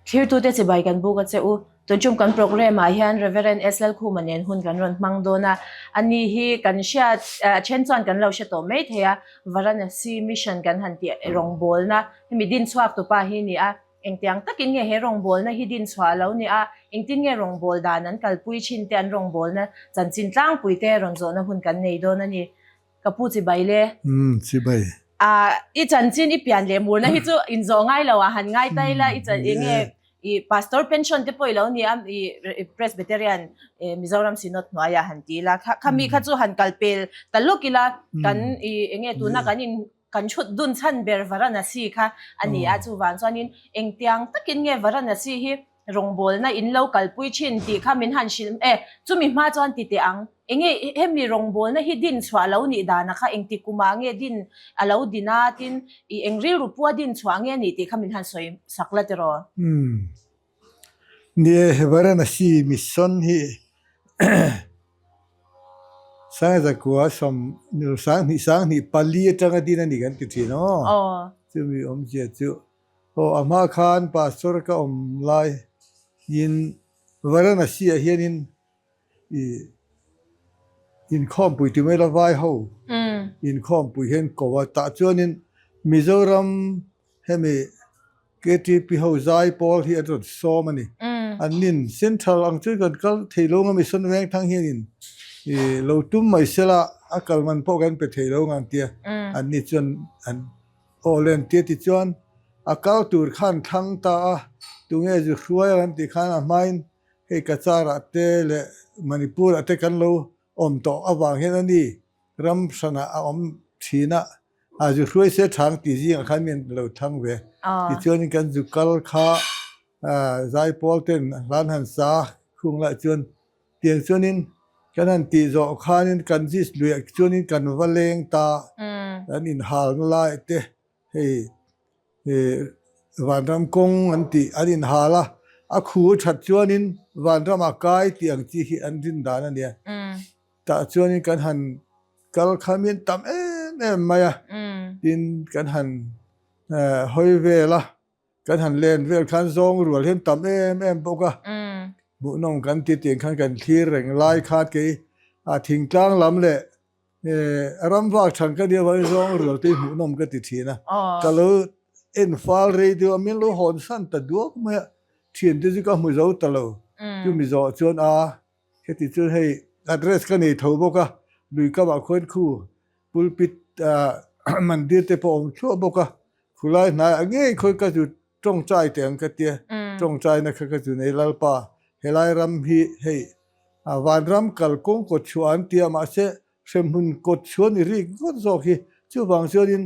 Thlirtute chibai kan buk a che u. Tunchum kan programme ah hian Rev. S. Lalkhuma nen hun kan rawn hmang dawn a. Ani hi kan hriat, a then chuan kan lo hre tawh mai thei a, Varanasi Mission kan han tih rawngbawlna hemi din chhuak tupa hi ni a. Engtiang takin nge he rawngbawlna hi din chhuah a lo ni a, engtin nge rawngbâwl dan an kalpui thin te an rawngbawlna chanchin tlangpui te rawn zawhna hun kan nei dawn a ni. Ka pu chibai le. Umm chibai. A i chanchin i pian leh murna hi chu inzawh ngai lo a han ngai ta ila i chan enge i pastor pension te pawh i lo ni a i Presbyterian Mizoram Synod hnuaiah han ti ila kha khami kha chu han kal pel ta lawk ila kan i enge tuna kan in Kan chhut dun chhan ber Varanasi kha a ni a, chuvang chuanin engtiang takin nge Varanasi hi rawngbawlna in lo kalpui thin tih kha min han hrilh e, chumi hma chuan ti teh ang. Enge hemi rawngbawlna hi din chhuah lo nih dana kha engti kumah nge din a lo din a, tin i eng rilru pua din chhuah nge nih tih kha min han sawi sak la tiraw? Umm. Ni e, Varanasi mission hi Sangzakua 1934 atanga din a ni kan ti thin aw. Chumi awmzia chu aw a hma khan pastor ka awm lai in Varanasi ah hianin i inkhawmpui ti mai la vai ho inkhawmpui hian ko a tah chuanin Mizoram Hemi KTP ho zai pawl hi an rawn sawm a ni. An nin Central ang chu kan kal thei lo nga Mission Vengthang hianin i lo tum mai sela a kal man pawh kan pe thei lo ngang tia an ni chuan an aw len tia tichuan a kal tur khan thlang ta a tunge zu hruai ang an tih khan a hmain hei Cachar ah te leh Manipur ah te kan lo awm tawh avang hian a ni ram hranah a awm thin a. A zu hruai se thang tih zingah khan mi an lo thang ve. Tichuanin kan zu kal kha zaipawl ten hlan han sa khung lah chuan tiang chuanin kan han tih zawh khanin kan zis luiah chuanin kan va leng ta kan inhalna lai te hei vanram kawng an tih an inhal a, a khu that chuanin vanramah kai tih ang chi hi an rin dan a nia. Tah chuanin kan han kal kha min tam em em mai a, tin kan han hawi vel a, kan han len vel khan zawng rual hian tam em em bawk a, hmuhnawm kan ti tih khan kan thlir reng lai khan kei a thingtlang lam leh ram vak than ka nia avangin zawng rual te hi hmuhnawm ka ti thin a, ka lo en fal rei deuh a, min lo hawn san ta duak mai a, thiante chu ka hmu zo ta lo, chumi zawh chuan a Heti chu hei address ka nei tho bawk a, lui kamah khuan khu pulpit mandir te pawh a awm thluah bawk a, khulai hnaiah ngei khawi ka zu tawngtai teh ang ka tia, tawngtaina kha ka zu nei Lalpa, helai ram hi hei vanram kalkawng kawt chhuah an tia mahse Hremhmun kawt chuan i rik ngawt zawk hi. Chuvang chuanin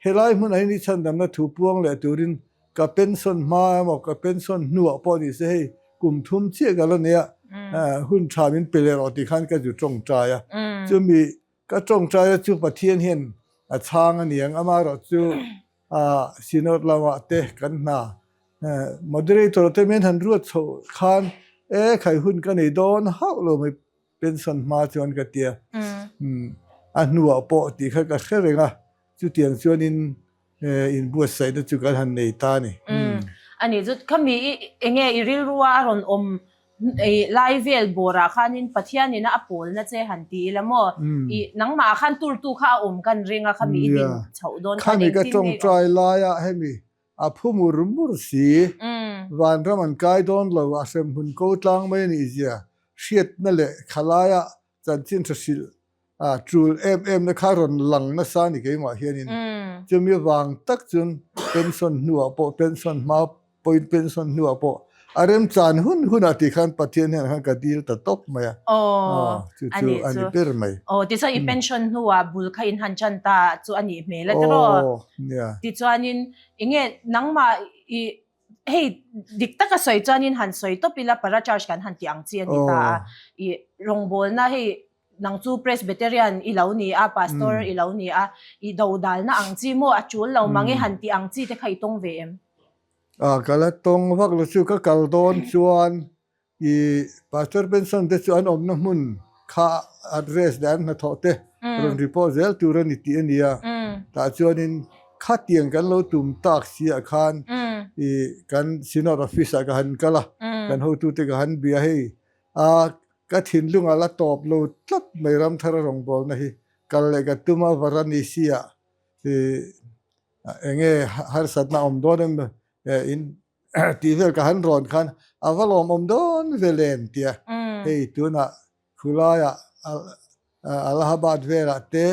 helai hmunah hian i chhandamna thu puang leh turin ka pension hma emaw ka pension hnuah pawh ni se hei kum thum chiah ka la nei a, hun tha min pe leh rawh tih khan ka zu tawngtai a. Chumi ka tawngtai a chu Pathian hian a chhang a niang amaherawh chu Synod lamah te kan hna moderator te min han ruat chhoh khan e khai hun ka nei dawn hauh lo mai. Pension hma chuan ka tia, a hnuah pawh tih kha ka hre reng a, chutiang chuanin inbuatsaihna chu kan han nei ta a ni. A nih chu, khami i enge i rilrua a rawn awm lai vel bawrah khanin Pathianina a pawlna che han ti ila maw? I nangmah khan turtu kha a awm kan ring a, khami i din chhoh dawn khan Khami ka engtin nge i awm? tawngtai laia hemi A phu mur mur si. Vanram an kai dawn lo, a hremhmun ko tlang mai a nih zia hriatna leh khalaia chanchin tha hrilh a tul em em na kha rawn lang nasa a ni keimah hianin. Chumi avang tak chuan pension hnuah pawh pension hma pawhin pension hnuah pawh a remchan hun hunah tih khan Pathian hian khan ka dil ta tawp mai a. Aw, Chu chu a ni ber mai. Aw, tichuan i pension hnuah bul kha in han chan ta chu a nih hmel a tiraw? Aw, nia. Tichuanin enge nangmah i hei dik taka sawi chuanin han sawi tawp ila para charge kan han tih ang chi a ni ta a. I rawngbawlna hei nang chu Presbyterian i lo ni a, pastor i lo ni a, i dodalna ang chi maw a tul lo mang e han tih ang chi te kha i tawng ve em? A, ka la tawng vak lo chu ka kal dawn chuan I Pastor Benson te chu an awmna hmun kha address leh an hnathawh te rawn report zel tur a ni tih a ni a. Tah chuanin khatiang kan lo tum tak si ah khan. I kan Synod office ah ka han kal a, kan hotute ka han bia hei a ka thinlung a la tawp lo tlat mai Ramthara rawngbawlna hi kal leh ka tum a Varanasi ah i enge harsatna awm dawn em in tih vel ka han rawn khan a va lawmawm dawn vel em tia hei tunah Khulaiah Allahabad velah te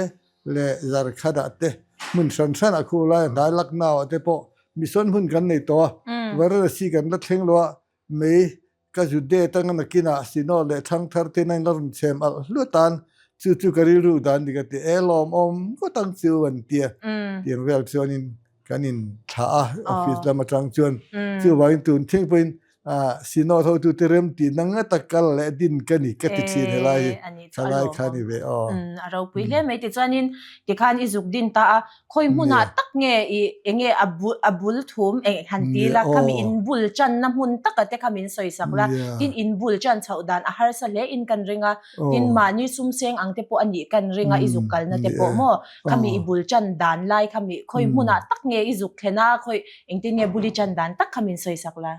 leh Jharkhand-ah te hmun hran hranah khulai hnai Lucknow-ah te pawh mission hmun kan nei tawh a, Varanasi kan la thleng lo a, mei ka zu det anga nakinah Sino leh Thangthar te in la rawn chhem alh hluat tan chu chu ka rilru dan ni ka ti e lawmawm ngawt ang chu an ti a, tiang vel chuanin kan inthlah a office lam atang chuan chuvangin tun thleng pawhin Synod hotute rem tihna ngata kal leh din ka ni ka ti thin helai hi thalai kha ni ve aw. A ropui hle mai tichuanin tikhan i zuk din ta a khawi hmunah tak nge i enge a a bul thum eng han ti la khami in bul channa hmun taka te kha min sawi sak la tin in bul chan chhoh dan a harsa hle in kan ring a tin mahni sum seng ang te pawh a nih kan ring a i zuk kalna te pawh maw khami i bul chan dan lai khami khawi hmunah tak nge i zuk thlen a khawi engtin nge bul i chan dan tak kha min sawi sak la.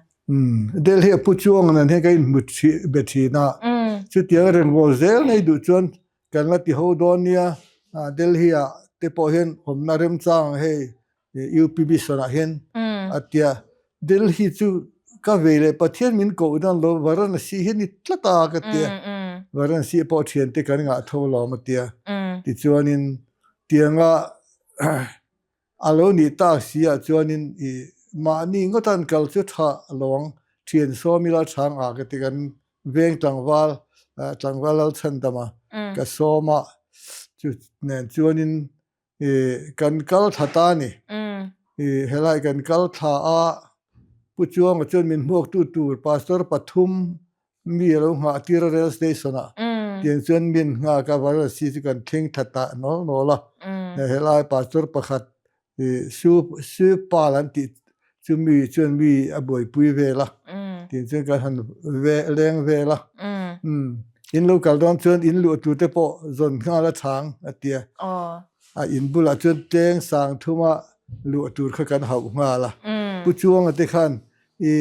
Delhi a pu chuang nan hian ka inhmu be thin a, chutiang rengvawl zel nei duh chuan kan la ti ho dawn nia, Delhi ah te pawh hian awmna remchang hei UP Mission ah hian a tia, Delhi chu ka vei leh Pathian min koh dan lo Varanasi hi a ni tlat a ka tia, Varanasi pawh thiante kan ngah tho lawm a tia, tichuanin tianga A lo nih tak si ah chuanin i mahni ngawt an kal chu tha lo ang, thian sawm ila chhang ah ka ti kan veng tlangval tlangval Lalchhandama ka sawm a, chu nen chuanin i kan kal thla ta a ni. I helai kan kal thla a, Pu Chuanga chuan min hmuaktu tur Pastor pathum mi a lo nghah tir a rail station ah tiang chuan min nghak a Varanasi chu kan thleng tha ta nawl nawl a helai pastor pakhat su su pal an tih chu mi chuan mi a buaipui vel a tiang chuan kan han ve leng vel a in lo kal dawn chuan in luh tur te pawh zawn nghal a chhang a tia a in bulah chuan tleng sang thuma luh tur kha kan hauh nghal a Pu Chuanga te khan i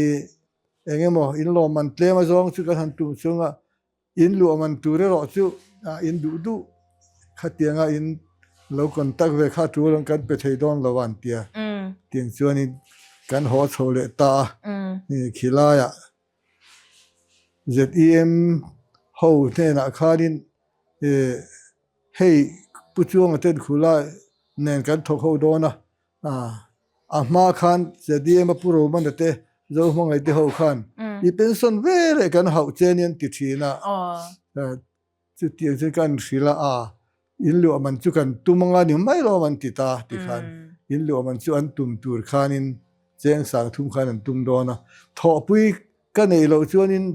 Eng emaw in lawmman tlem azawng chu kan han tum chunga in luahman tur erawh chu in duh duh khatianga in lo contact ve kha tul ang kan pe thei dawn lo a an tia. Tiang chuanin kan haw chho leh ta a, khilaiah ZEM ho hnenah khanin hei Pu Chuanga ten khulai nen kan thawk ho dawn a, A hma khan ZDM a Pu Romana te Zohmangaih te ho khan i pension ve leh kan hauh che nia an ti thin a, chutiang chuan ka inhrilh a, a in luah man chu kan tum anga ni mai lo an ti ta ti khan in luah man chu an tum tur khanin cheng sang thum khan an tum dawn a, thawhpui ka neih loh chuanin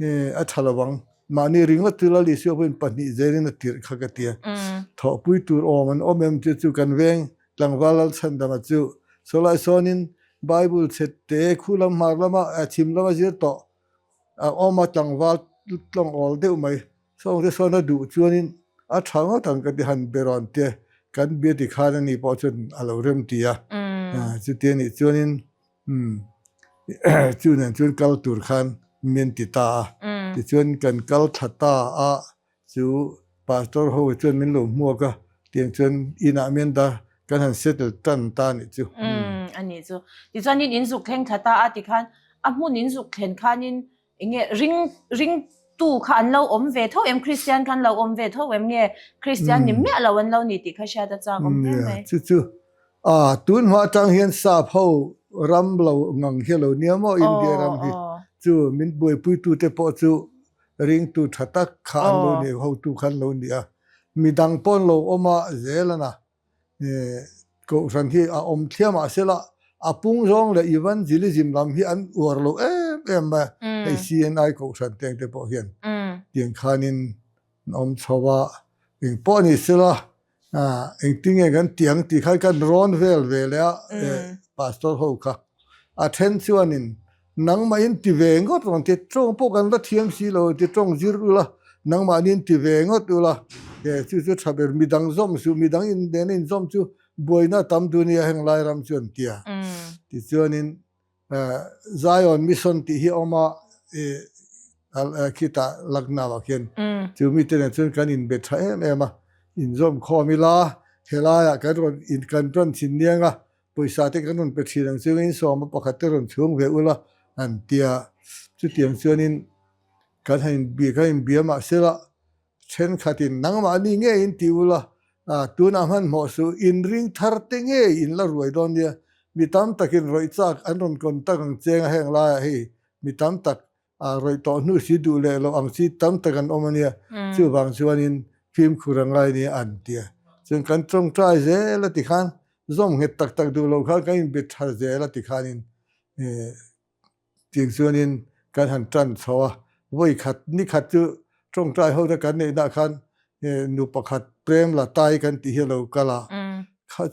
A tha lo ang. Mahni ringawt chu Lal Isua pawhin pahnih zelin a tirh kha ka ti a. Thawhpui tur awm an awm em chu chu kan veng tlangval Lalchhandama chu sawlai sawnin Bible chhe te khu lam hmar lama chhim lama zir tawh a awm a tlangval tlawng awl deuh mai. Sawngte sawn a duh chuanin a tha ngawt ang ka ti han be rawn te kan bia ti khan ani pawh chuan a lo rem ti a. Chuti anih chuanin Umm chu nen chuan kal tur khan min ti ta a, tichuan kan kal thla ta a, chu pastor ho chuan min lo hmuak a, tiang chuan inah min da kan han settle tan ta a nih chu. Umm a nih chu. Tichuan in zuk thleng thla ta a tikhan a hmun in zuk thlen khanin enge ring ring tu kha an lo awm ve tho em Christian kha an lo awm ve tho em nge Christian ni miah lo an lo ni tih kha hriat a chak awm hle mai. Chu chu a tun hma atang hian sap ho ram lo ngang hi lo nia maw India ram hi chu min buaipui tu te pawh chu ringtu tha tak kha an lo ni hotu kha an lo ni a midang pawh an lo awm a zel a na. Kohhran hi a awm thliam ah sela a pung zawng leh evangelism lam hi an uar lo em em mai a, hei CNI kohhran te ang te pawh hian tiang khanin an awm chho a, eng pawh ni sela engtin nge kan tiang tih khan kan rawn vel ve leh a pastor ho kha a then chuanin Nangmah in ti ve ngawt rawn ti tawng pawh kan la thiam si lo ti tawng zir ula nangmahni in ti ve ngawt ula he chu chu tha ber midang zawm suh midang in nena in zawm chu buaina a tam duh nia heng lai ram chu an ti a tichuanin. Zion Mission tih hi a awm a, khitah Lucknow ah khian chu mite nen chuan kan inbe tha em em a, inzawm khawm ila helaiah kan rawn in kan rawn thin niang a, pawisa te kan rawn pe thin ang chu insawm a pakhat te rawn chhung ve ula an tia chutiang chuanin kan han inbia kan inbia mahsela Thenkhatin nangmahni ngei in ti ula, tunah hmanhmawh suh, inring thar te ngei in la ruai dawn nia, mi tam takin rawih chak an rawn contact ang cheng a heng laiah hei mi tam tak rawih tawh hnu si duh leh loh ang chi tam tak an awm a nia, chuvang chuanin fimkhur a ngai nia an ti a. Chuan kan tawngtai zel a tikhan zawm nghet tak tak duh loh khan kan inbe tha zel a tikhanin Tiang chuanin kan han tan chho a, vawi khat ni khat chu tawngtai ho te kan neih nah khan nu pakhat Prem la tai kan tih hi a lo kal a, kha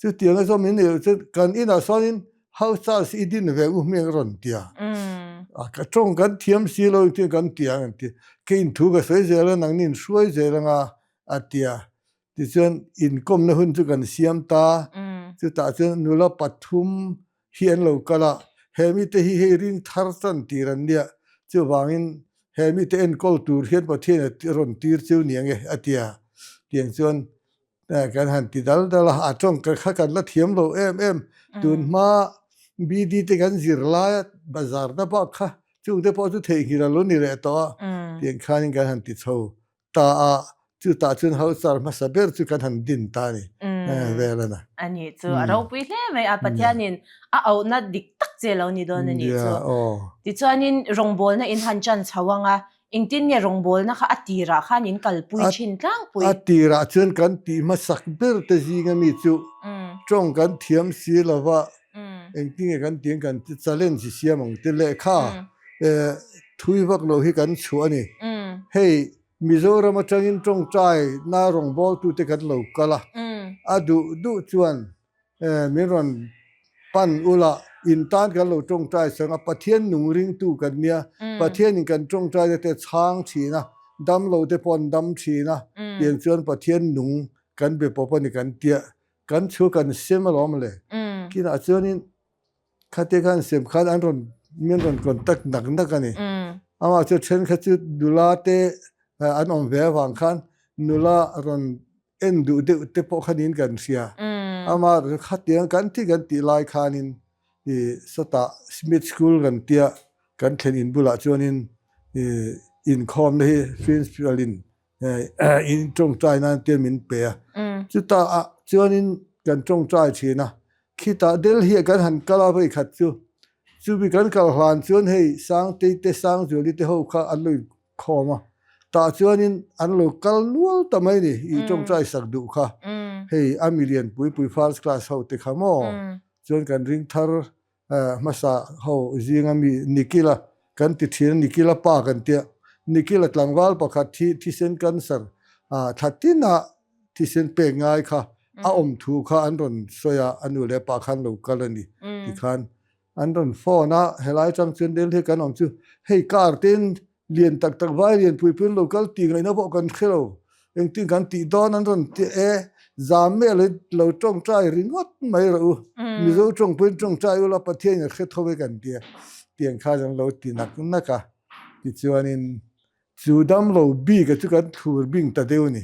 chutiang a zawm in neih loh chuan kan inah sawnin house charge i din ve u hming a rawn ti a, ka tawng kan thiam si lo engtin kan ti ang an ti, kei in thu ka sawi zel a nangni in hruai zel anga a ti a, Tichuan inkawmna hun chu kan siam ta, chutah chuan nula pathum hi an lo kal a, he mite hi hei ring thar tan tir an nia, chuvangin he mite enkawl tur hian Pathian a rawn tir chu ni ang e a ti a, tiang chuan kan han ti dal dal a, a tawng kha kan la thiam lo em em, tun hma BD te kan zir laia bazar na bak kha chungte pawh chu theihnghilh a lo ni leh tawh a, tiang khanin kan han ti chho ta a, chutah chuan Hauchar hmasa ber chu kan han din ta a ni vel a na. A nih chu, a ropui hle mai a, Pathianin a auhna dik tak che lo ni dawn a nih chu. Tichuanin rawngbawlna in han chan chho ang a, engtin nge rawngbawlna kha a tirah khan in kalpui thin tlangpui? A tirah chuan kan tih hmasak ber te zinga mi chu tawng kan thiam si lova, engtin nge kan tih ang kan challenge i siam ang te lehkha thui vak lo hi kan chhuah a ni. Hei Mizoram atangin tawngtai na rawngbawltute kan lo kal a, a duh duh chuan min rawn pan ula in tan kan lo tawngtai sang a, Pathian nung ringtu kan nia, Pathianin kan tawngtaina te chhang thin a, damlo te pawh an dam thin a, tiang chuan Pathian nung kan be pawp a ni kan tia, kan thu kan sem alawm le. Kinah chuanin Khate khan sem khan an rawn min rawn contact nak nak a ni. Amah chu thenkhat chu nula te an awm ve avang khan nula rawn en duh deuh te pawh khanin kan hria. Amah khatiang kan thi kan tih lai khanin i sawtah Smith School kan tia kan thlen in bulah chuanin i inkhawmna hi principal in in tawngtai nan te min pe a. Chutah ah chuanin kan tawngtai thin a. Khitah Delhi ah kan han kal a vawikhat chu. Chumi kan kal hlan chuan hei Sangtei te Sangzuali te ho kha an lo inkhawm a. Tah chuanin an lo kal nual ta mai ni i tawngtai sak duh kha. Hei a milian pui pui first class ho te kha maw. Chuan kan ring thar hmasa ho zinga mi Nikhil-a kan ti thin a, Nikhil-a pa kan tia. Nikhil-a tlangval pakhat hi thisen cancer thla tina thisen pek ngai kha a awm thu kha an rawn sawi a, a nu leh a pa khan lo kal a ni tikhan an rawn phone a, helai atang chuan Delhi kan awm chu hei car ten Lian tak tak vai lian pui pui an lo kal tih ngaihna pawh kan hre lo. Engtin kan tih dawn an rawn ti e, zam meh lo lo tawngtai ringawt mai rawh u. Mizo tawng pawhin tawngtai ula Pathian in a hre tho e kan ti a, tiang khan an lo ti nak nak a. Tichuanin chu damlo bik a chu kan thlur bing ta deuh a ni.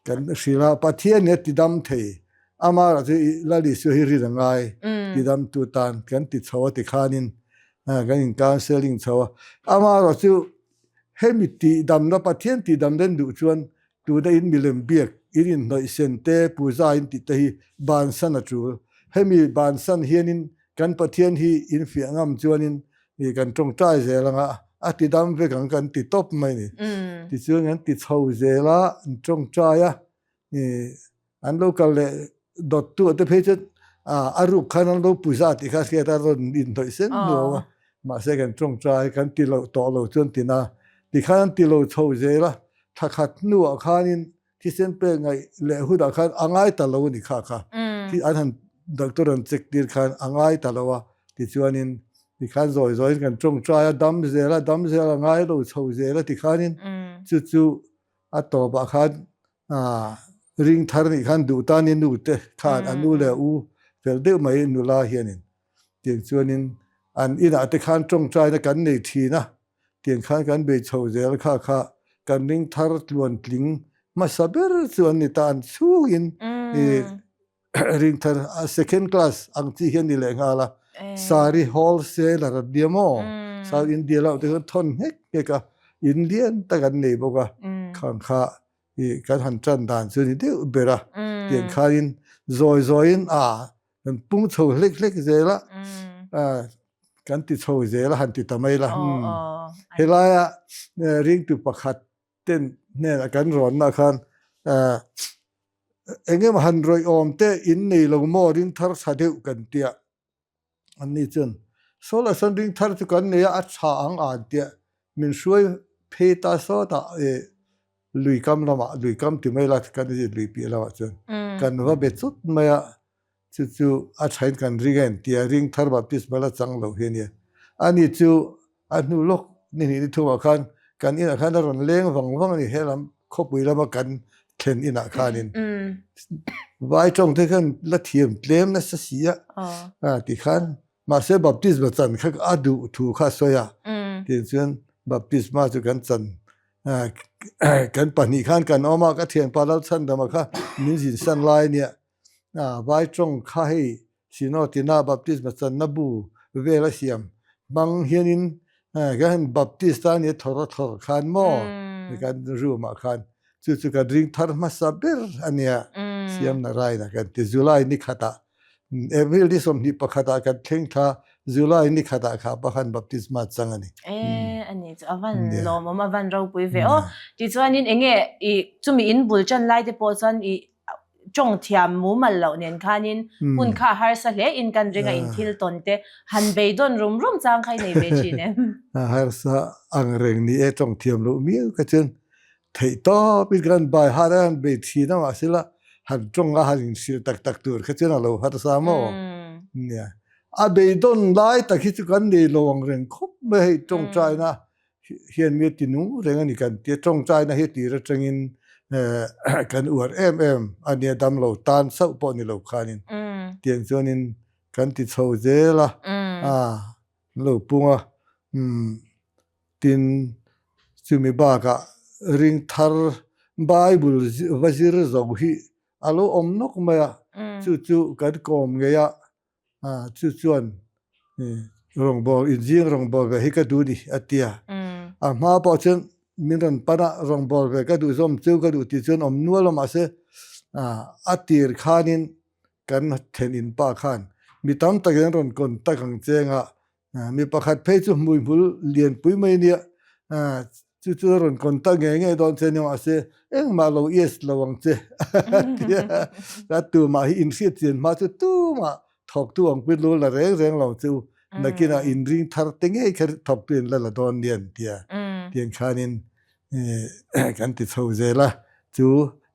Kan hrilh a, Pathian hi a tidam thei. Amah chu Lal Isua hi rin a ngai, tidamtu tan kan ti chho a tikhanin kan in counselling chho a. Amaherawh chu hemi tihdamna, Pathian tihdam den duh chuan tuna in milem biak, in inhnawih sen te, puja in tih te hi bansan a tul. Hemi bansan hianin kan Pathian hi in fiah ngam chuanin Ni kan tawngtai zel anga a ti dam vek ang kan ti tawp mai ni. Tichuan kan ti chho zel a, an tawngtai a, ni an lo kal leh dawt tu te phei chuan a ruk khan an lo puza tih kha hriat a rawn inhnawih sen nuam a, mahse kan tawngtai kan ti loh tawh lo chuan tina tikhan an ti lo chho zel a, thla khat hnuah khanin Thisen pek ngaih leh hunah khan a ngai ta lo a ni kha kha. Thi an han doctor an check tir khan a ngai ta lo a. Tichuanin tikhan zawi zawiin kan tawngtai a, dam zel a, dam zel a ngai lo chho zel a tikhanin chu chu a tawpah khan ring thar nih khan duh tan i nu te khan a nu leh a u fel deuh mai nula hianin. Tiang chuanin an inah te khan tawngtaina kan nei thin a, tiang khan kan bei chho zel kha kha kan ring thar tluan tling hmasa ber chu an ni ta an chhungin i ring thar second class ang chi hi a ni leh nghal a, sari wholesaler an nia maw South India lamah te khan thawn nghek nghek a, in lian tak an nei bawk a, khang kha i kan han tan dan chu a ni deuh ber a, tiang khanin zawi zawiin a kan pung chho hlek hlek zel a, kan ti chho zel a han ti ta mai la. Helaia ringtu pakhat ten hnenah kan rawnna khan eng emaw han rawih awm te in nei lo maw ring thar tha deuh kan tia. Anni chuan Solar sawn ring thar chu kan nei a, a tha ang an tia min hruai phei ta sawtah lui kam lamah lui kam ti mai la kan lui piah lamah chuan kan va be chut mai a, chu chu a thain kan ring a intia ring thar baptisma la chang lo hi a nia. Ani chu a hnu lawk ni hnih ni thumah khan kan inah khan a rawn leng vang vang a ni helam khawpui lama kan thlen inah khanin vai tawng te khan la thiam tlem nasa si a tikhan Mahse baptisma chan kha a duh thu kha a sawi a, tin chuan baptisma chu kan chan kan pahnih khan kan awm a, ka thianpa Lalchhandama kha min zin san lai ania, vai tawng kha hei Sinotina baptisma channa bu vel a siam hmang hianin kan han baptist a nia thawr a thawr khan maw kan room ah khan chu chu kan ring thar hmasa ber ania siamna raina kan ti July ni khatah April ni 21 ah kan thleng thla July ni khatah kha pakhan baptisma chang ani. Eh ani chu avan lawmawm avan ropui ve aw. Tichuanin enge i chumi in bul chan lai te pawh chuan i tawng thiam mumal loh nen khanin hun kha harsa hle in kan ringa in thil tawn te han beidawn rum rum chang kha i nei ve thin em. Harsa ang reng ni e tawng thiam loh miau kha chuan Theih tawp in kan bai har a han bei thin a mahsela han tawng a han inhrilh tak tak tur kha chuan a lo harsa maw? Nia. A beidawn lai tak hi chu kan nei lo ang reng khawp mai hei tawngtaina hian mi a ti nung reng a ni kan tia tawngtaina hi tir atangin kan uar em em a nia damlo tan sauh pawh ni lo khanin tiang chuanin kan ti chho zel a a lo pung a umm. Tin, chumi bakah ring thar Bible va zir zo hi a lo awm nawk mai a, chu chu kan kawm ngei a, chu chuan rawngbâwl, inzing rawngbâwl ve hi ka duh ni a ti a. A hma pawh chuan min rawn pan a, rawngbâwl ve ka duh zawm chu ka duh tih chuan awm nual a, mahse a tir khanin kan thenin pa khan mi tam takin an rawn contact ang cheng a, Mi pakhat phei chu hmuihmul lianpui mai nia, chu chu a rawn contact ngei ngei dawn che nia mahse engmah lo yes lo ang che tia a tumah hi inhriat chian hma chu tumah thawktu ang pui lu la reng reng lo chu nakinah inring thar te ngei kha thawktu in la la dawn nia an tia tiang khanin kan ti chho zel a, chu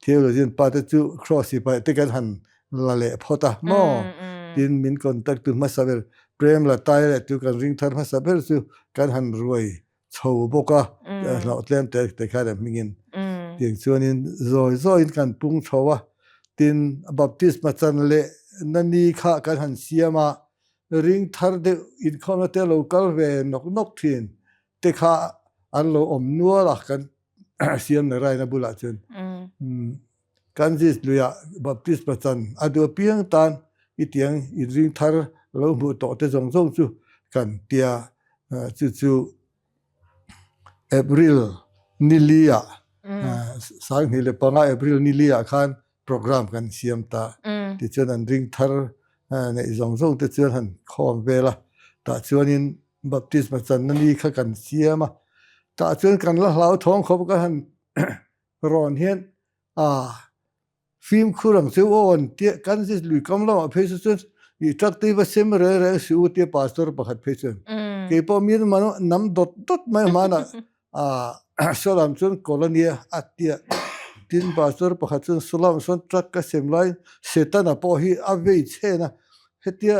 theologian pa te chu cross sipai te kan han la leh phawt a maw tin min contact tu hmasa ber Prem la tai leh tu kan ring thar hmasa ber chu kan han ruai chho bawk a hlauh tlem te te khan a hmingin tiang chuanin zawi zawiin kan pung chho a tin baptisma chan leh na ni kha kan han siam a ring thar deuh inkhawmna te lo kal ve nawk nawk thin te kha an lo awm nual a kan siam na raina bulah chuan Kansas luiah Baptist pachan a duh apiang tan i tiang inring thar lo hmuh tawh te zawng zawng chu kan tia chu chu April ni li ah 2005 April ni li ah khan program kan siam ta tichuan an ring thar neih zawng zawng te chuan han khawm vel a tah chuanin Baptisma channa ni kha kan siam a, tah chuan kan la hlauthawng khawp ka han rawn hian a fimkhur ang chu aw an tia Kansas lui kam lamah phei chu chuan i truck te hi va sem reng reng suh u tia pastor pakhat phei chuan keipawh mi nam dawt dawt mai hmanah a saw chuan kawlh a nia a tia tin pastor pakhat chuan saw lamah sawn truck ka sem laiin Setana pawh hi a vei chhen a hetia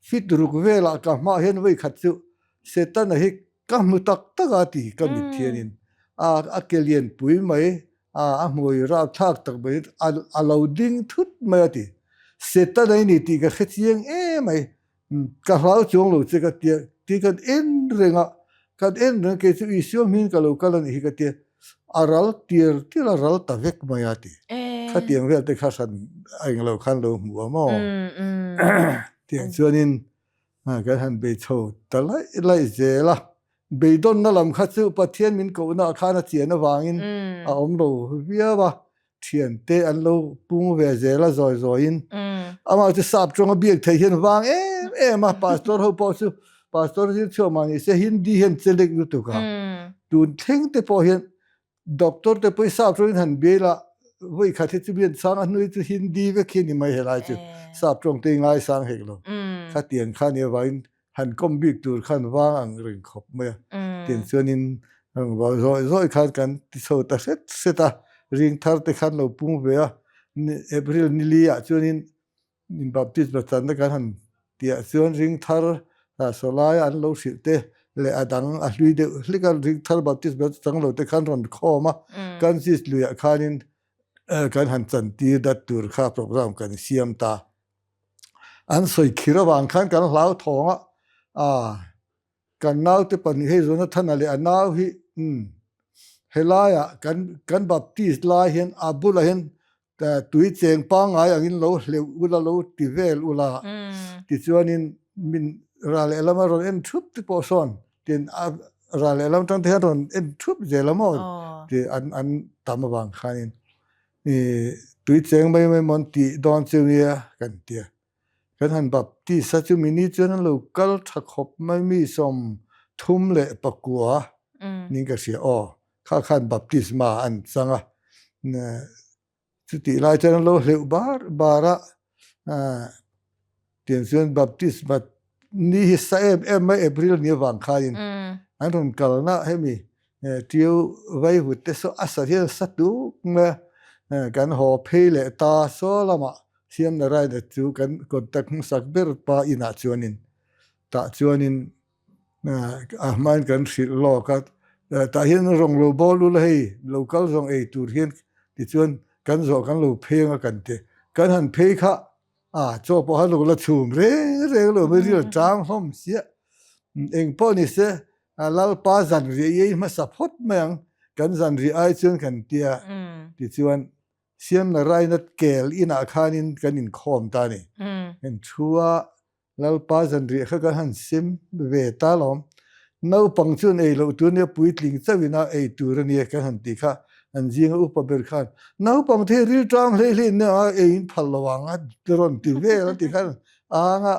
Fit ruk velah ka hmah hian vawi khat chu Setana hi ka hmu tak tak a ti ka mit hianin a a ke lian pui mai a a hmui rapthlak tak mai a a lo ding thut mai a ti. Setana i ni tih ka hre chiang em mai. Ka hlau chuang lo che ka tia, ti kan en reng a, kan en reng a kei chu Isua hming ka lo kal a nih hi ka tia, a ral tir tir a ral ta vek mai a ti. Khatiang vel te kha hran a englo khan lo hmu a maw? Tiang chuanin kan han bei chho ta laih laih zel a, beidawnna lam kha chu Pathian min kohna ah khan a chian avangin a awm lo viau a, thiante an lo pung ve zel a zawi zawiin amah chu sap tawnga biak theih hian vang em em a pastor ho pawh chu pastor zir chhuak mah ni se Hindi hian che lek lutuk a tun thleng te pawh hian doctor te pawh hi sap tawngin han bial a vawi khat hi chu bian chang a hnui chu Hindi vek hi a ni mai helai chu sap tawng te hi ngaisang hek lo khatiang kha nia vangin han kawm bik tur khan vang ang reng khawp mai a. Tiang chuanin zawi zawi khan kan ti chho ta hret hret a, ring thar te khan lo pung ve a, April nili ah chuanin baptisma channa kan han tih ah chuan ring thar sawlaia an lo hrilh te leh a dang a hlui deuh hlek a ring thar baptisma chang lo te khan rawn khawm a, Kansas luiah khanin kan han chantir dat tur kha program kan siam ta. An sawi khir avang khan kan hlau thawng a, ah kan naute pahnih hei Jonathana leh a nau hi umm helaiah kan kan Baptist lai hian a bulah hian tui cheng pangngai angin lo hleuh ula lo ti vel ula tichuanin min ral lehlam a rawn en thup te pawh sawn tin a ral lehlam atang te hian rawn en thup zel a maw tih an an tam avang khanin I tui cheng mai mai mawn tih dawn chu nia kan ti a. Kan han baptist a chumi ni chuan an lo kal tha khawp mai mi 34 niin ka hria aw kha khan baptisma an chang a. Chutih lai chuan an lo hleuh bar bar a. Tiang chuan baptisma ni hi sa em em mai April ni avang khain an rawn kalna hemi tiu vaivut te saw a sa hian sa tuk mai a, kan haw phei leh ta saw lamah Siamnaraina chu kan contact hmasak ber pa inah chuanin tah chuanin a hmain kan hrilh lawk a, tah hian rawng lo bawl ula hei lo kal zawng ei tur hian tichuan kan zawh kan lo phei anga kan ti kan han phei kha A, chaw pawh han lo la chhum reng reng lo mai ril chang hlawm chiah. Eng pawh ni se, Lalpa zanriah i ei hmasa phawt mai ang, kan zanriah ai chuan kan tia. Tichuan, Siamna Raina kel inah khanin kan inkhawm ta a ni. Kan thu a, Lalpa zanriah kha kan han sem ve ta alawm. Naupang chuan ei loh tur nia puitling chauhin a ei tur a nia kan han ti kha an zinga upa ber khan naupang te hi rilṭam hlei hlei nia a ei in phal lo ang a rawn ti vel a ti khan ang a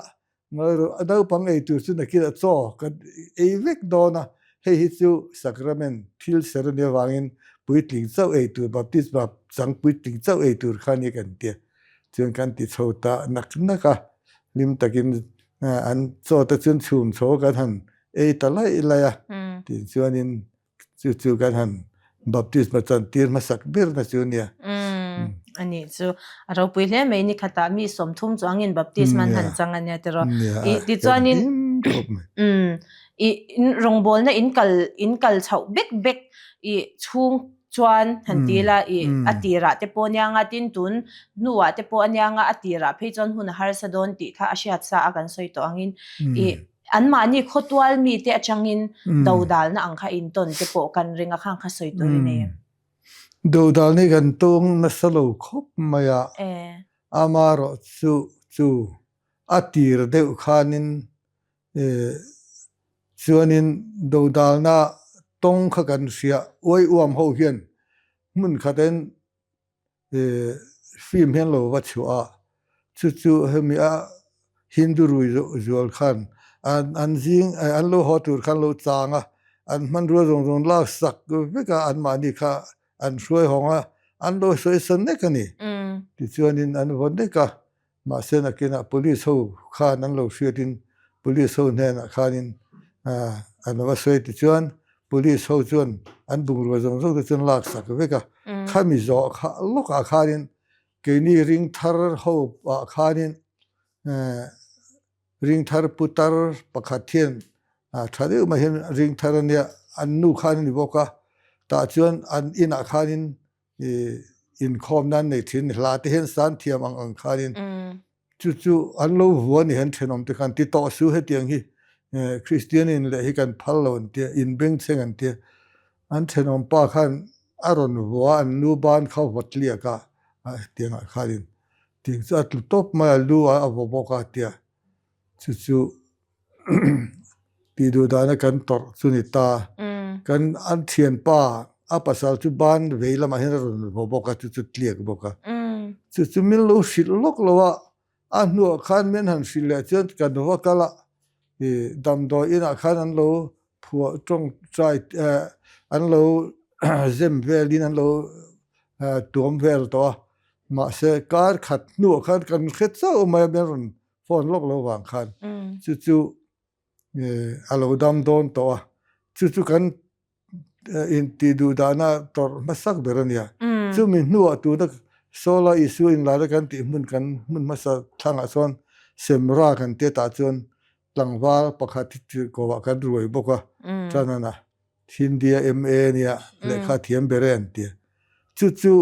ngawi naupang ei tur chu nakinah chaw kan ei vek dawn a hei hi chu sacrament thil ser a nih avangin puitling chauh ei tur baptisma chang puitling chauh ei tur kha nia kan tia chuan kan ti chho ta nak nak a hlim takin an chaw te chuan chhum chho kan han ei ta laih laih a tih chuanin chu chu kan han baptisma chan tir hmasak ber na chu nia. Ani chu a ropui hle mai ni khatah mi 30 chuangin baptisma an han chang ania tiraw. I tichuanin i rawngbawlna in kal in kal chhoh bek bek i chhung chuan han ti ila i a tirah te pawh ania nga tin tun hnuah te pawh ania nga a tirah phei chuan hun a harsa dawn tih kha a hriat sa a kan sawi tawh angin i anmahni khawtual mite atangin dodalna ang kha intawn te pawh kan ring a khang kha sawi tur i nei em? Dodalna hi kan tawng nasa lo khawp mai a, amaherawh chu chu a tir deuh khanin Chuanin dodalna tawng kha kan hria, uai uam ho hian hmun khatin film hian lo va chhuah a, chu chu hemi a Hindu rui zual khan an zing an lo haw tur khan lo chang a, an hmanrua zawng zawng lak sak vek a anmahni kha an hruai hawng a, an lo sawi sa nek a ni. Tichuanin an vaw nek a, Mahse nakinah police ho khan an lo hriatin police ho hnenah khanin an va sawi tichuan police ho chuan an bungrua zawng zawng te chuan lak sak vek a. Khami zawh kha lawkah khanin keini ring thar ho ah khanin ring thar putar pakhat hian tha deuh mai hian ring thar ania an nu khan a ni bawk a tah chuan an inah khanin i inkhawm nan nei thin hla te hian san thiam ang ang khanin. Chu chu an lo vua a ni an thenawm te khan ti tawh su hetiang hi Kristian in leh hi kan phal lo an tia, in bengchheng an tia. An thenawm pa khan a rawn vua an nu ban kha vawt liak a, hetiangah khanin tiang chu a tlu tawp mai a, lu ah a vaw bawk a tia. Chu chu tih duh dana kan tawrh chu ni ta. Kan an thianpa a pasal chu ban vei lamah hian a rawn vaw bawk a, chu chu tliak bawk a. Chu chu min lo hrilh lawk lo a, a hnuah khan min han hrilh leh chuan kan va kal a, ih damdawi inah khan an lo phuah tawngtai an lo zem velin an lo tuam vel tawh a, mahse kar khat hnuah khan kan hre chauh mai a, min rawn phone lawk lo vang khan chu chu a lo dam dawn tawh a, chu chu kan intih duh dahna tawrh hmasak ber a nia. Chumi hnuah tuna Sola Isua inlana kan tih hmun kan hmun hmasa thlangah chuan Semra kan tia tah chuan tlangval pakhat hi tirhkohah kan ruai bawk a, Chanana Hindia MA nia lehkha thiam ber e an tia. Chu chu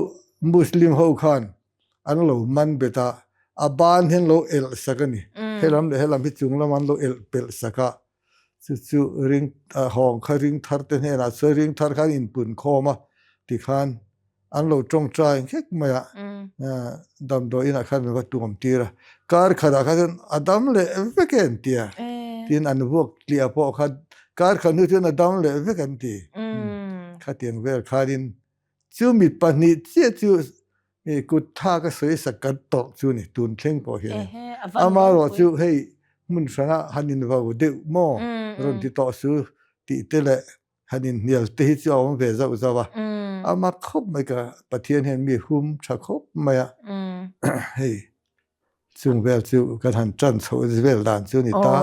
Muslim ho khan an lo man bet a, a ban hi an lo elh sak a ni. Helam leh helam hi chung lam an lo elh pelh sak a, chu chu ring hawng kha ring thar te hnenah chuan ring thar khan inpun khawm a tikhan an lo tawngtai nghek mai a, damdawi inah khan an va tuam tir a, kar khatah khan chuan a dam leh vek e an ti a, tin an vuak tliah pawh kha kar khat hnu chuan a dam leh vek an ti, khatiang vel khanin Chu mi pahnih chiah chu kut tha ka sawi sak kan tawrh chu ni tun thleng pawh hian amarawh chu hei hmun hrangah han invo deuh maw rawn ti tawh su tih te leh han inhnial te hi chu a awm ve zauh zauh a, a mak khawp mai ka Pathian hian mi hum tha khawp mai a hei. Chung vel chu kan han tan chhoh vel dan chu ni ta.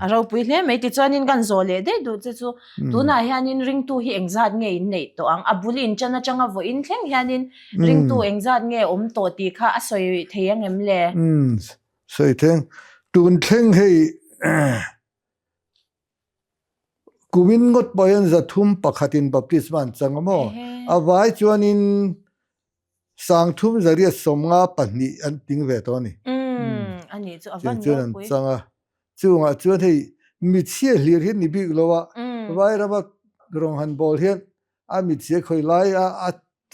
A ropui hle mai tichuanin kan zawh leh daih duh che chu tunah hianin ringtu hi engzat nge in neih tawh ang? A bul in tan atanga vawiin thleng hianin ringtu engzat nge awm tawh tih kha a sawi thei ang em le? Sawi theng. Tun thleng hei kumin ngawt pawh hian 301 in baptisma an chang a maw? A vai chuanin Sangthum zariat 52 an ting ve tawh a ni. Umm, a nih chu a van Chuan an chang a. Chungah chuan hei mitchhia hlir hi ni bik lo a, Vairama rawng han bawl hian a mitchhia khawi lai a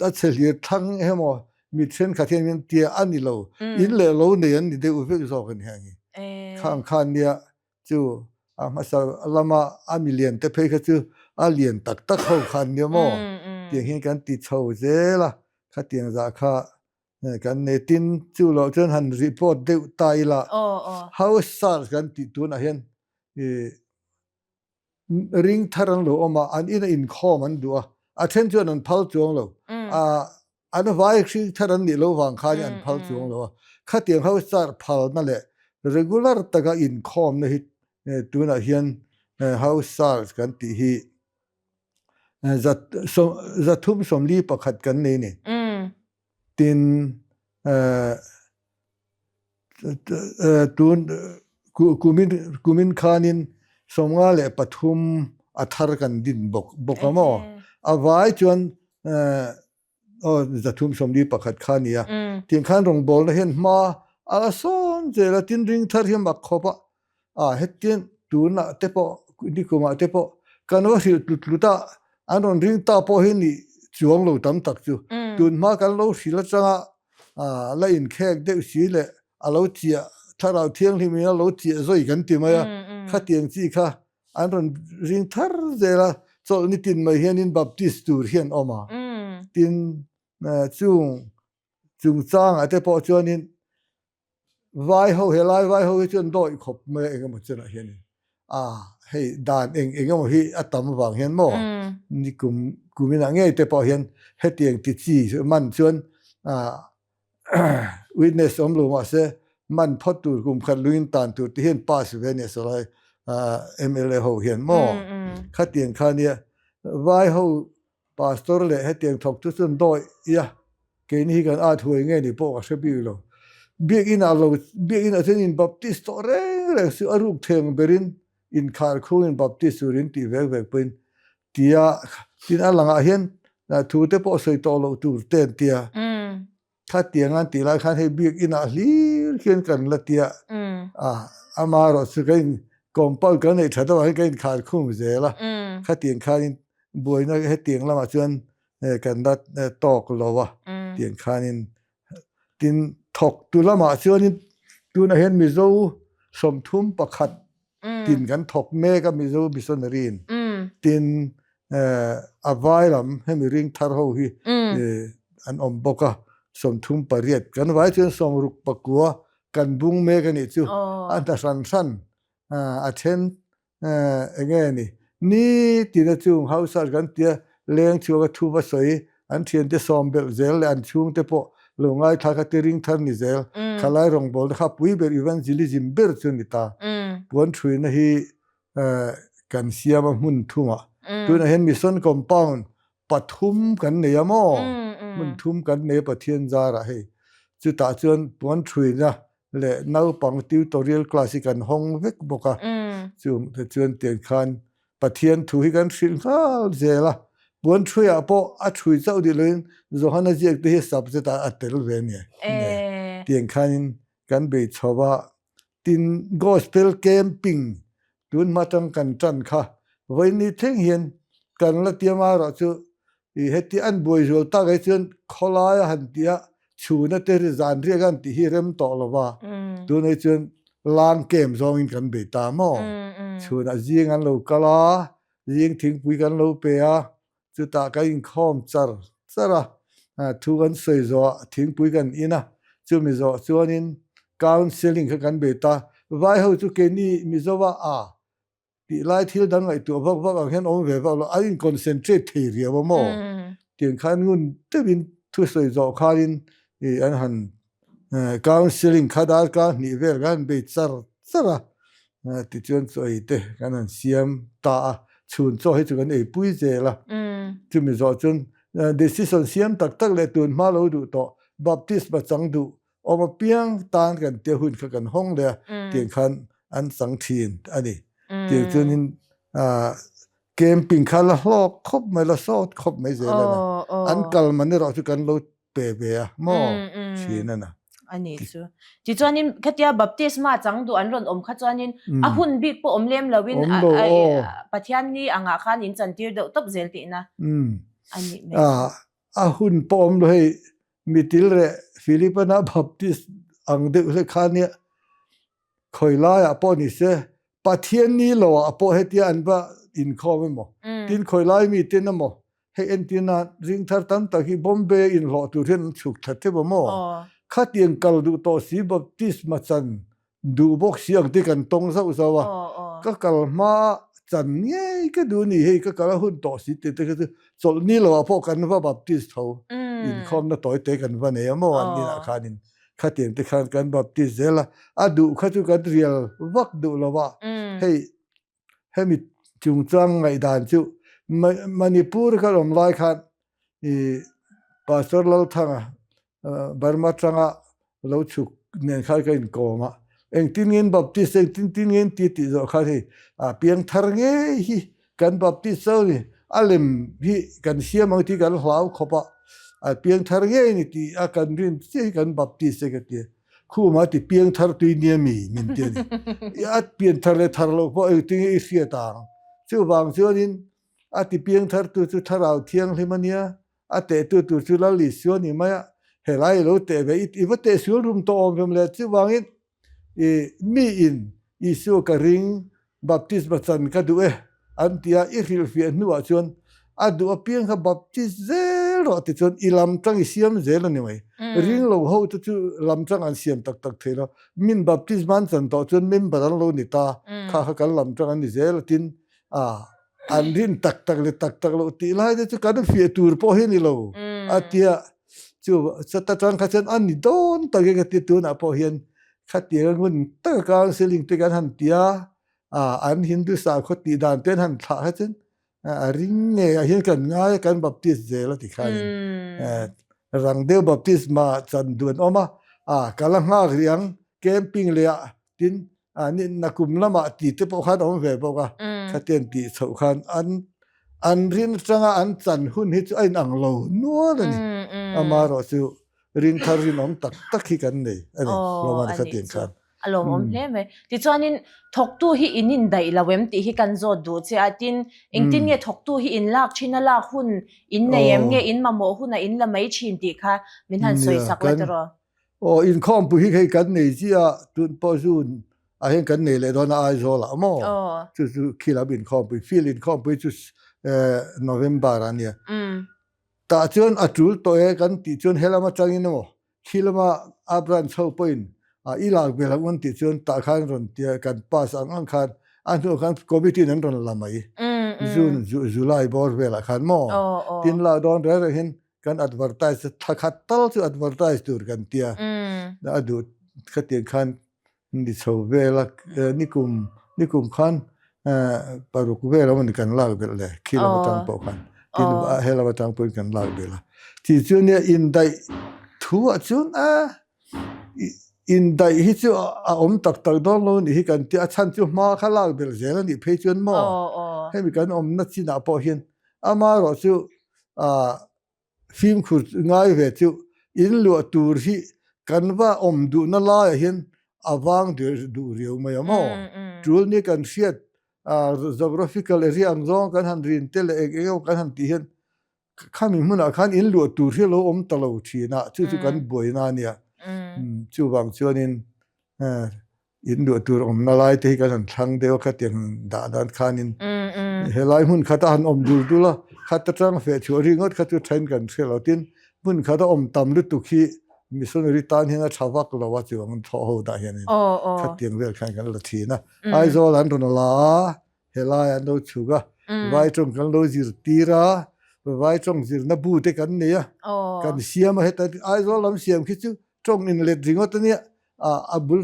a chhe hlir thlang emaw mit thenkhat hian min tia a ni lo. In leh lo nei an ni deuh vek zawk a ni heng hi. Khang khan nia Chu a hmasa lama a milian te phei kha chu a lian tak tak ho kha an nia maw? Tiang hian kan ti chho zel a, khatiang zah kha kan nei. Tin, chu loh chuan han report deuh ta ila, house search kan tih tunah hian ring thar an lo awm a, an ina inkhawm an duh a, a then chuan an phal chuang lo. An vai hring thar an nih loh vang khan an phal chuang lo a, khatiang ho char phalna leh regular taka inkhawmna hi tunah hian house charge kan tih hi 341 kan nei a ni. Tin, Tun kumin kumin khanin 53 a thar kan din bawk bawk a maw? A vai chuan aw 341 kha a ni a. Tiang khan rawngbawlna hian hma a la sawn zel a, tin ring thar hi a mak khawp a. A hetiang tunah te pawh nikumah te pawh kan va hrilh tlut tlut a, an rawn ring ta pawh hi ni chuang lo tam tak chu. Tun hma kan lo hrilh atanga la inkhek deuh si leh a lo chiah thlarau thianghlim in a lo chiah zawi kan ti mai a, khatiang chi kha an rawn ring thar zel a, chawlh nitin mai hianin Baptist tur hi an awm a, tin chung chungchangah te pawh chuanin Vai ho helai vai ho hi chuan dawih khawp mai a engemaw chenah hianin a hei dan eng engemaw hi a tam avang hian maw ni kum kuminah ngei te pawh hian hetiang ti chi man chuan witness awm lo mahse man phawt tur kum khat luin tan tur te hian pass ve ania sawlai MLA ho hian maw khatiang kha nia vai ho Pastor leh hetiang thawk chu chuan dawi ia keini hi kan at huai nge ni pawh ka hre bik lo. Biakinn ah lo biakinn ah chuan in baptist tawh reng reng chu a ruk theng berin inkhar khungin baptist tur in tih vek vek pawhin tia tin a langah hian thu te pawh sawi tawh loh tur te an tia. Khatiang an tih lai khan hei biakinn ah hlir. khian kan la tia a amaherawhchu ka in compound kan neih that avangin ka inkhar khum zel a khatiang khanin buaina hetiang lamah chuan kan la tawk lo a tiang khanin tin thawktu lamah chuanin tunah hian Mizo 31 tin kan thawk mek a Mizo missionary in tin a vai lam hemi ring thar ho hi an awm bawk a 38 kan vai chuan 69 kan bung mek a nih chu a hna hran hran a then enge ni nitina chung house kan tia leng chhuak a thu va sawi an thiante sawm belh zel leh an chhungte pawh lo ngaithla kha ti ring thar ni zel khalai rawngbawlna kha pui ber evangelism ber chu ni ta puan thuina hi kan siam a hmun thumah tunah hian mission compound pathum kan nei a maw hmun thum kan nei a Pathian zarah hei chutah chuan puan thuina leh naupang tutorial class hi kan hawng vek bawk a chung te chuan tiang khan Pathian thu hi kan hrilh nghal zel a puan thuiah pawh a thui chauh dih loin Johana ziak te hi subject ah a tel ve a ni tiang khanin kan bei chho a tin gospel camping tun hma tang kan tan kha vawiin thleng hian kan la tiam a erawh chu I heti an buai zual tak ai chuan khawlai a han ti a, chhuna te ri zan riak an tih hi rem tawh lo va, tunah chuan lang kem zawngin kan bei ta maw? Chhunah zing an lo kal a, zing thingpui kan lo pe a, chutah kan inkhawm char char a, thu kan sawi zawhah thingpui kan in a, chumi zawh chuanin counselling kha kan bei ta, vai ho chu keini Mizoa a Tih lai thil dang ngaihtuah vak vak ang hian awm ve vak lo, an in concentrate thei riau a maw? Tiang khan ngun deuhin thusawi zawh khanin ih an han counselling kha darkar hnih vel kan han bei char char a, tichuan chaw ei te kan han siam ta a, chhun chaw hi chu kan eipui zel a, chumi zawh chuan decision siam tak tak leh tun hma lo duh tawh baptisma chang duh Awm apiang tan kan tia hun kha kan hawng leh a, tiang khan an chang thin a ni. Tiang chuanin camping kha la hlawk khawp mai, la sawt khawp mai zel a na. An kal man erawh chu kan lo pe ve a maw thin a na. A ni chu. Tichuanin khatia baptisma chang duh an rawn awm kha chuanin a hun bik pawh awm lem loin Pathian ni angah khan in chantir deuh tawp zel tihna a nih mai chu. A hun pawh awm lo hei Mitil reh Philipana Baptist ang deuh hlek kha nia khawi laiah pawh ni se Pathian ni loah pawh hetia an va inkhawm emaw tin khawi lai mi ten emaw hei entirna ring thar tam tak hi Bombay inhlawh tur hian an chhuk thla theuh a maw khatiang kal duh tawh si Baptist machan Duh bawk si ang te kan tawng zauh zauh a, ka kal hma chan ngei ka duh ni hei ka kal a hun tawh si tih te kha chu chawlh ni lo ah pawh kan va baptist tho inkhawmna tawi te kan va nei a maw an inah khanin khatiang te khan kan baptist zel a, a duh kha chu kan rial vak duh lo a, hei hemi chungchang ngaihdan chu Manipur ka awm lai khan i Pastor Lalthanga Burma tanga lo chhuk nen khan ka inkawm a, engtin nge in Baptist engtin tin nge in ti tih zawh khan hei a piangthar ngei hi kan Baptist chauh a ni, a lem hi kan siam ang tih kan hlau khawp a, a piangthar ngei a ni tih a kan rin chiah hi kan Baptist e ka ti a, khuma ti piangthar tui nia mi min ti a ni, a pianthar leh thar loh pawh engtin nge i hriat ang, chuvang chuanin a ti piangthar tu chu thlarau thianghlim a nia, A tehtu tur chu Lal Isua a ni mai a, helai i lo teh ve, i va teh sual rum tawh awm vem le, chuvangin i miin Isua ka ring, baptisma chan ka duh e an ti a, i hrilhfiah hnuah chuan a duh apiang kha baptist zel rawh tichuan i lam tang i siam zel a ni mai. Ring lo ho te chu lam tang an siam tak tak thei lo, min baptisma an chan tawh chuan member an lo ni ta, kha kha kan lam tang an ni zel a tin a an rin tak tak leh tak tak loh tih lai te chu kan fiah tur pawh hi ni lo a tia chu chata tang kha chuan a ni dawn tak e ka ti tunah pawh hian khatiang ngun taka counselling te kan han tia a an Hindu sakhaw tih dan te an han thlah kha chuan a ring ngei ah hian kan ngai a kan baptist zel a ti khanin rang deuh baptisma chan duh an awm a a ka la nghak rih ang camping leh ah tin a ni nakum lamah tih te pawh khan a awm ve bawk a khatiang tih chhoh khan an an rin atanga an chan hun hi chu a inang lo nual a ni amaherawh chu. rinthar rinawm tak tak hi kan nei a ni Aw, hlawm a a kha nih tiang chu. khan. A lawmawm hle mai. Tichuanin thawktu hi in indaih lo em tih hi kan zawt duh che a, tin engtin nge thawktu hi in lak thin a lak hun in nei em nge in mamawh hunah in la mai thin tih kha min han sawi sak la tiraw? Aw inkhawmpui hi hei kan nei chiah a, tun pawh June ah hian kan nei leh dawn a Aizawl ah maw? Chu chu khi lam inkhawmpui, field inkhawmpui chu November ah ania. Tah chuan a tul tawh e kan tih chuan helam atangin emaw khi lama a branch ho pawhin i lak ve loh an tih chuan tah khan rawn tia kan pass ang ang khan a hnuah khan committee in an rawn la mai June July bawr velah khan maw tin lak dawn reng reng hian kan advertise thla khat tal chu advertise tur kan tia a duh khatiang khan Ni chho vel a, nikum nikum khan paruk vel awm a ni kan lak belh le, khi lam atang pawh khan, tin he lam atang pawhin kan lak belh a. Ti chu nia indaih thu ah chuan a indaih hi chu a awm tak tak dawn lo anih hi kan tia, a chhan chu hma kha lak belh zel anih phei chuan maw hemi kan awmna chinah pawh hian amaherawhchu ah Fimkhur ngai ve chu in luah tur hi kan va awm duhna laiah hian a vang duh riau mai a maw? Tul ni kan hriat geographical area ang zawng kan han rin te leh eng eng emaw kan han tih hian khami hmunah khan in luah tur hi a lo awm ta lo thin a, chu chu kan buaina a nia. Chuvang chuanin In duh tur awmna lai te hi kan han thlang deuh a khatiang dah dan khanin helai hmun khat a han awm dul dul a, khat atang feh chhuah ri ngawt kha chu then kan hre lo tin hmun khat a awm tam lutuk hi missionary tan hian a tha vak lo a chuang thawh ho dah hianin khatiang vel khan kan la thin a. Aizawl an rawn la a, helai an lo chhuk a, vai tawng kan lo zirtir a, vai tawng zirna bu te kan nei a, kan siam a heta Aizawl lam siam khi chu tawng inlet ringawt a nia. a bul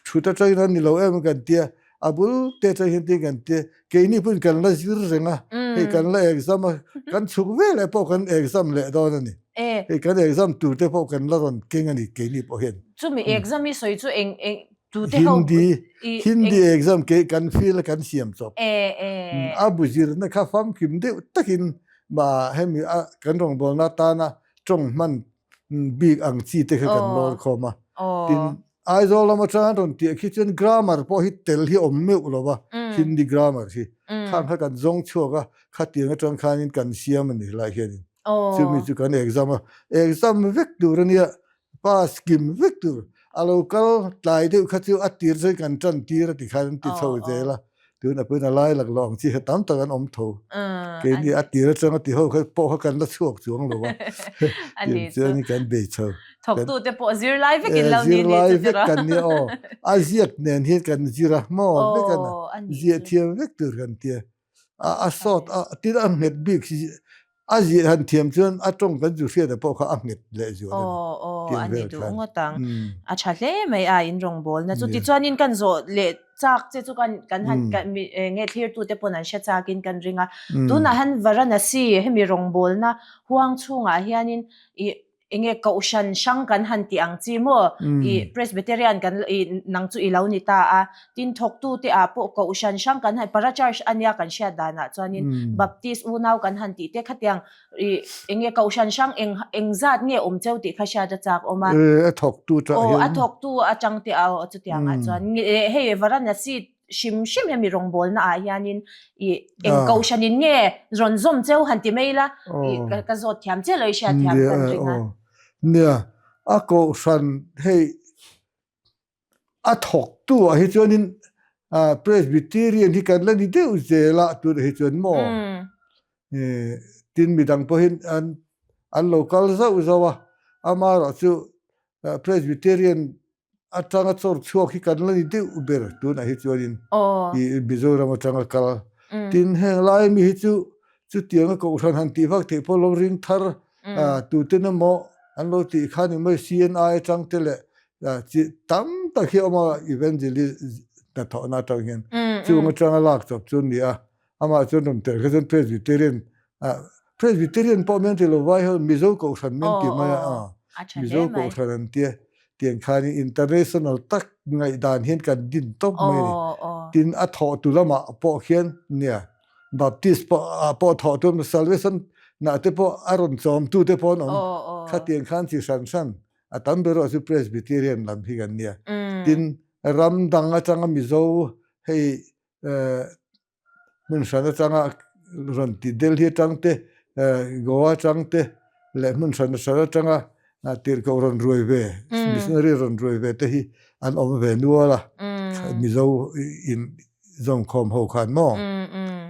thut atangin an ni lo em kan tia a bul te atang hian tin kan tia keini pawhin kan la zir reng a hei kan la exam a kan chhuk ve leh pawh kan exam leh dawn a ni hei kan exam tur te pawh kan la rawn keng a ni keini pawh hian chumi exam i sawi chu eng eng tute ho Hindi Hindi exam ke kan feel a kan siam chawp a bu zirna kha famkim deuh takin ma hemi a kan rawngbawlna atana tawng hman bik ang chi te kha kan lawr khawm a. Tin, Aizawl lam atanga rawn tih khi chuan grammar pawh hi tel hi awm meuh lo va, Hindi grammar hi. Khang kha kan zawng chhuak a, khatiang atang khanin kan siam a ni helai hianin. Chumi chu kan exam a, exam vek tur a nia, pass kim vek tur. A lo kal tlai deuh kha chu a tir chuan kan tan tir a ti khan an ti chho zel a. Tun a pawhin a lai lak lo ang chi kha tam tak an awm tho. Keini a tir atang a ti ho kha pawh kha kan la chhuak chuang lo a. Ani chu. Chuan kan bei chho. Thawktu te pawh zirlai vek in lo ni ni chu tira. Zirlai vek kan ni aw. A ziak nen hian kan zir a maw vek a na. Ziah thiam vek tur kan tia. A a sawt a tin a nghet bik hi a ziah han thiam chuan a tawng kan zu hriat ah pawh kha a nghet leh zual a ni. Aw aw a ni duh ngawt ang. A tha hle mai a in rawngbawlna chu. Tichuanin kan zawh leh chak che chu kan kan han kan mi nge thlirtu te pawn an hre chakin kan ring a. Tunah hian Varanasi hemi rawngbawlna huang chhungah hianin ih Enge kohhran hrang kan han tih ang chi maw? I Presbyterian kan i nang chu i lo ni ta a. Tin thawktu te ah pawh kohhran hrang kan han para church ania kan hriat danah chuanin Baptist unau kan han tih te khatiang i enge kohhran hrang eng eng zat nge awm cheu tih kha hriat a chak awm a. E a thawktu tah hian. Aw a thawktu atang te a chutiang ah chuan hei Varanasi hrim hrim hemi rawngbawlna ah hianin i eng kohhranin nge rawn zawm cheu han ti mai la i ka zawt thiam che lo i hriat thiam kan ring a. Nia, a kohhran hei a thawktu ah hi chuanin Presbyterian hi kan la ni deuh zel a tunah hi chuan maw tin midang pawhin an an lo kal zauh zauh a, amaherawhchu Presbyterian atanga chawr chhuak hi kan la ni deuh ber tunah hi chuanin i Mizoram atanga kal. Tin heng lai mi hi chu chutianga kohhran han tih vak theih pawh lo ring thar tuten emaw an lo tih khan eng mai CNI atang te leh chi tam tak hi a awm a evangelist hnathawhna atang hian chung atanga lak chawp chu a ni a. Amah chuan rawn tel kha chuan Presbyterian ah Presbyterian pawh min ti lo vai ho Mizo kohhran min ti mai a Mizo kohhran an tia tiang khanin international tak ngaihdan hian kan din tawp mai a ni. Tin a thawh tu lamah pawh khian nia Baptist pawh ah pawh thawh tu Salvation nah te pawh a rawn chawm tu te pawh an awm khatiang khan chi hran hran. a tam ber erawh chu Presbyterian lam hi kan nia. Tin, ram dang atanga Mizo hei hmun hran atanga rawn ti Delhi atang te, Goa atang te leh hmun hran hran atanga tirhkoh rawn ruai ve, missionary rawn ruai ve te hi an awm ve nual a, Mizo in zawmkhawm ho khan maw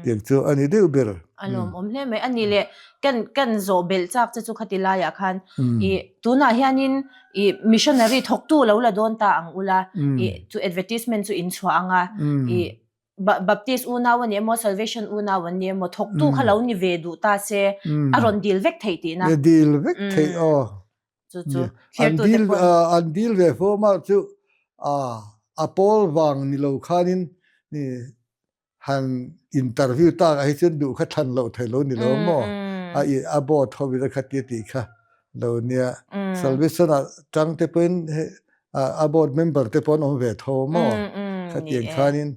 tiang chu a ni deuh ber. A lawmawm hle mai. A ni leh kan kan zawh belh chak che chu khati laiah khan i tunah hianin i missionary thawktu lo la dawn ta ang ula i chu advertisement chu in chhuah anga i Baptist unau a ni emaw Salvation unau an ni emaw thawktu kha lo ni ve duh ta se a rawn dil vek theih tihna. Dil vek theih aw. Chu chu an dil an dil ve fo ma chu a pawl vang ni lo khanin han interview tak ah hi chuan duh kha thlan loh thei lo ni lo maw a i a board ho in a kha tia tih kha lo nia salvation ah tang te pawhin a board member te pawh an awm ve tho maw khatiang khanin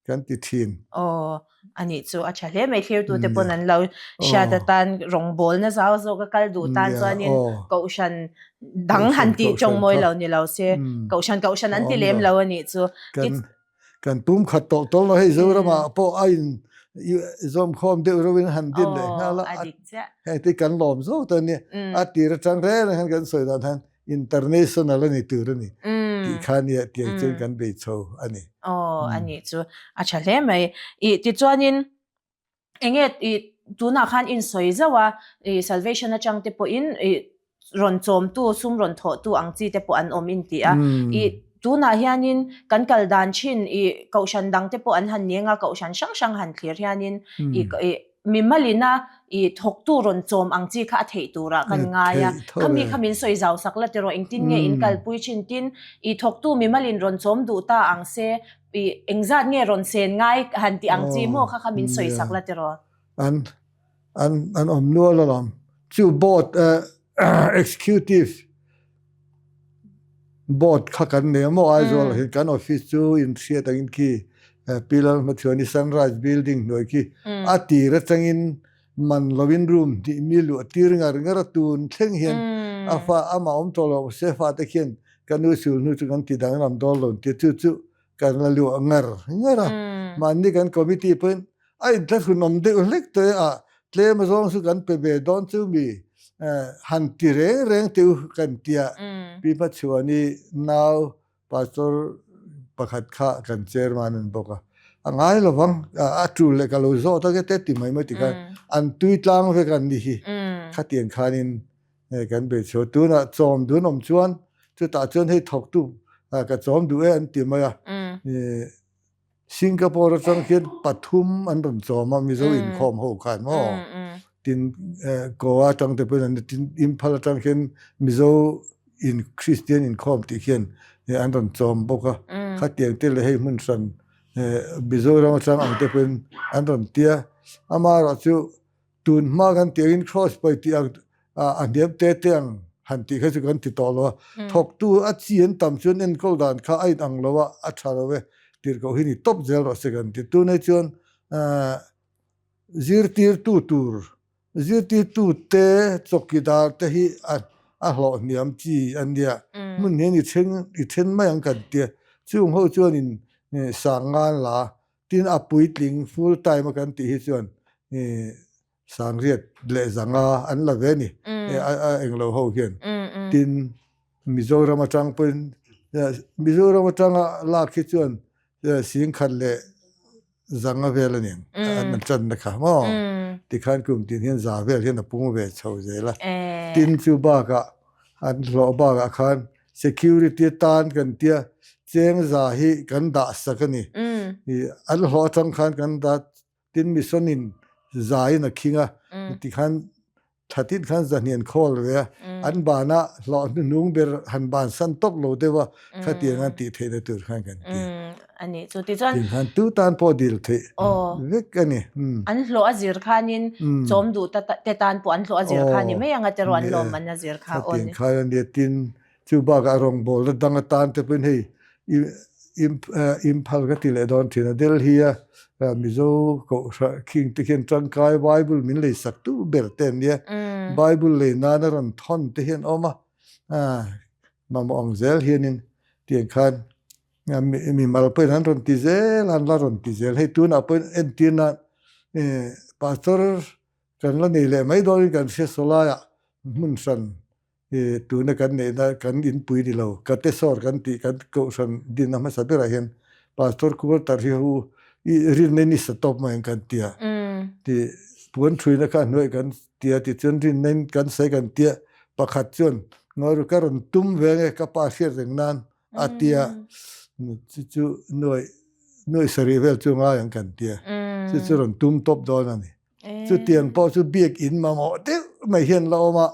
kan ti thin. Aw, anih chu a tha hle mai thlirtute pawn an lo hriat atan rawngbawlna zau zawk a kal duh tan chuanin kohhran dang han tih tawng mawi lo ni lo se kohhran kohhran an ti lem lo anih chu. Kan kan pum khat tawh tawlh lo hei Zoramah pawh a in zawmkhawm deuh reuhin han din leh nghal a heng te kan lawm zawk ta ania a tir atang reng reng hian kan sawi dan hian international a ni tur a ni tih kha nia tiang chuan kan bei chho a ni. Aw a nih chu a tha hle mai. I tichuanin enge i tunah khan in sawi zauh a i salvation atang te pawhin i rawn chawmtu sum rawn thawhtu ang chi te pawh an awm in ti a. I tunah hianin kan kal dan thin i kohhran dang te pawh an han neng a kohhran hrang hrang han thlir hianin i i Mimalina i thawktu rawn chawm ang chi kha a theih turah kan ngai a, khami kha min sawi zau sak la tiraw engtin nge in kalpui thin tin i thawktu mimalin rawn chawm duh ta ang se i engzat nge rawn sen ngai han tih ang chi maw kha kha min sawi sak la tiraw. An an an awm nual alawm chu board executive Board kha kan nei a maw Aizawl ah hian kan office chu inhriat angin khi Pi Lalhmathuani Sunrise building hnuai khi a tir atangin man lovin room hnih mi luah tir ngar ngar a tun thleng hian a fa amah awm tawh lo se fate khian ka nu sul hnu chu kan ti danglam dawn lo tia chu chu kan la luah ngar ngar a mahni kan committee pawhin a inthlahrun awm deuh hlek tawh e a tlem azawng chu kan pe ve dawn chu mi han ti reng reng teh u kan tia Pi Hmachhuani nau pastor pakhat kha kan chairman an bawk a a ngai lovang a tul leh ka lo zawt a te ti mai mai tikhan an tui tlang vek an ni hi khatiang khanin Hei kan bei chho tunah chawm dun awm chuan chutah chuan hei thawktu ka chawm duh e an ti mai a. Singapore atang khian pathum an rawn chawm a Mizo inkhawm ho khan maw. Tin Goa atang te pawhin an tin Imphal atang khian Mizo in Christian inkhawm tih khian an rawn chawm bawk a. Khatiang te leh hei hmun hran Mizoram atang ang te pawhin an rawn tia. Amaherawhchu Tun hma kan tih angin cross pawi tih ang a hniam te te ang han tih kha chu kan ti tawh lo a. Thawktu a chi an tam chuan enkawl dan kha a inang lo a, a tha lo e. Tirhkoh hi ni tawp zel rawh se kan ti. Tunah chuan zirtirtu tur, zirtirtu te chawkidar te hi a hlawh hniam chi a nia. Hmun hian i then i then mai ang kan tia. Chung ho chuanin sang ngan la Tin a puitling full time a kan tih hi chuan sangriat leh zanga an la ve ni a englo ho hian. Tin Mizoram atang pawhin Mizoram atanga lak hi chuan singkhat leh zanga vel a ni an channa kha maw tikhan kum tin hian za vel hian a pung ve chho zel a. Tin chu bakah an hlawh bakah khan Security atan kan tia cheng za hi kan dah sak a ni. An hlawh atang khan kan dah tin mission in za in a khing a tikhan thatin khan zahnian khawl ve a an bana hlawh hnuhnung ber han ban san tawp lo deuh a khatiang an tih theihna tur khan kan ti. Ani chu tichuan tin khan tu tan pawh dil theih vek a ni. An hlawh a zir khanin chawm duh te tan pawh an hlawh a zir kha ni mai anga te ruan lawm an a zir kha aw ni. Khatiang khan a nia tin chu bakah rawngbawlna dang atan te pawhin hei Imphal ka ti leh dawn thin a Delhi a Mizo kohhran khing te khian tangkai Bible min lei sak tu ber te an nia Bible lei nana rawn thawn te hian awm a. Mamawh ang zel hianin tiang khan mi mal pawhin an rawn ti zel a, an la rawn ti zel. Hei tunah pawhin entir nan pastor kan la nei leh mai dawnin kan hria sawlaiah hmun hran tuna kan neihna kan inpui ni lo, Katesawr kan tih kan kohhran dinna hmasa berah hian pastor quarter hi hu i rinna in i sa tawp mai ang kan ti a. Tih puan thuina kha a hnuaih kan tia tichuan rinna in kan sawi kan tia pakhat chuan ngawi ka rawn tum ve nge ka pa hriat reng nan a tia chu chu nuai nuai sarih vel chu ngai ang kan tia chu chu rawn tum tawp dawn a ni chutiang pawh chu biak in mamawh deuh mai hian la awm a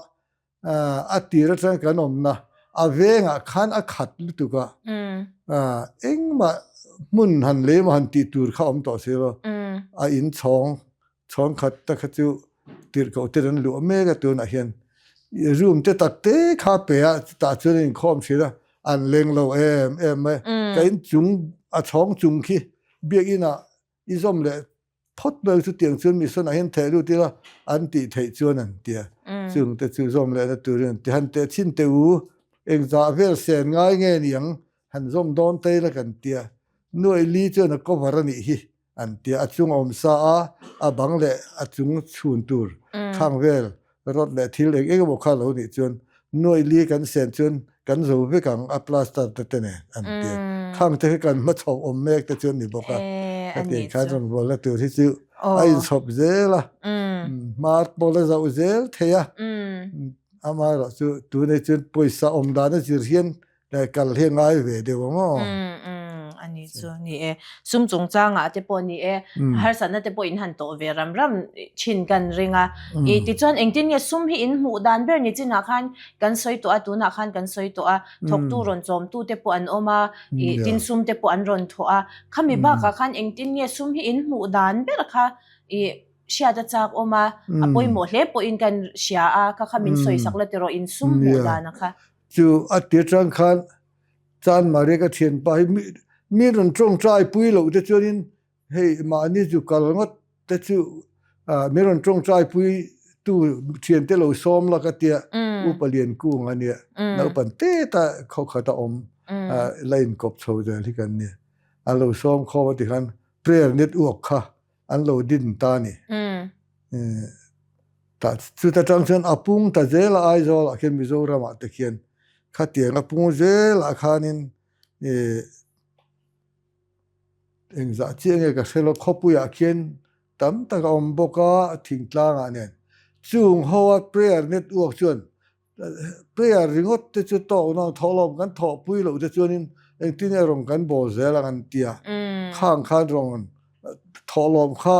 a tir atang kan awmna a vengah khan a khat lutuk a engmah hmun han lei emaw han tih tur kha awm tawh si lo a in chhawng chhawng khat te kha chu tirhkoh ten an luah mek a tunah hian room te tak te kha pe a chutah chuan an inkhawm thin a an leng lo em em mai ka in chung a chhawng chung khi biakin ah i zawm leh phawt mai chu tiang chuan mission ah hian theh lut ila an tih theih chuan an tia chung te chu zawm lehna turin an ti han teh chhin teh u engzah vel sen ngai nge niang han zawm dawn ta ila kan tia nuaih li chuan a cover a nih hi an tia a chung a awm sa a a bang leh a chung chhun tur khang vel Rod leh thil eng eng emaw kha lo nih chuan nuaih li kan sen chuan kan zo vek ang a plaster te te nen an ti a. Khang te khi kan hmachhawp awm mek te chu an ni bawk a. Hetiang khan rawn bualna tur hi chu a inchhawp zel a, hma pawl a zoh zel thei a. Amaherawh chu tunei chuan pawisa awm dan a zir hian kal hi a ngai ve deuh ang aw. A ni chu ni e. Sum chungchangah te pawh ni e. Harsatna te pawh in han tawh ve ram ram thin kan ring a. I tichuan engtin nge sum hi in hmuh dan ber ni chinah khan kan sawi tawh a, tunah khan kan sawi tawh a. Thawktu rawn chawmtu te pawh an awm a, i tin sum te pawh an rawn thawh a. Khami bakah khan engtin nge sum hi in hmuh dan ber kha i hriat a chak awm a, a pawimawh hle pawhin kan hria a, kha kha min sawisak la tiraw in sum hmuh dan a kha. Chu a ti atang khan Chan Maria ka thianpa hi mi mi rawn tawngtai pui loh te chuanin hei mahni chu kal ngawt te chu mi rawn tawngtai pui tu thiante lo sawm la ka tia Upa Liankung a nia naupang te ta khawkhat a awm la inkawp chho zel hi kan nia a lo sawm khawm a ti khan prayer network kha an lo din ta a ni. Tah chuta tang chuan a pung ta zel a Aizawl ah khian Mizoram ah te khian khatiang a pung zel ah khanin engzah chiah nge ka hre lo khawpui ah khian tam tak a awm bawk a thingtlang ah nen chung ho a prayer network chuan Prayer ringawt te chu tawk nang thawhlawm kan thawhpui loh te chuanin engtin nge rawn kan bawl zel ang an ti a. Khang khan rawn thawhlawm kha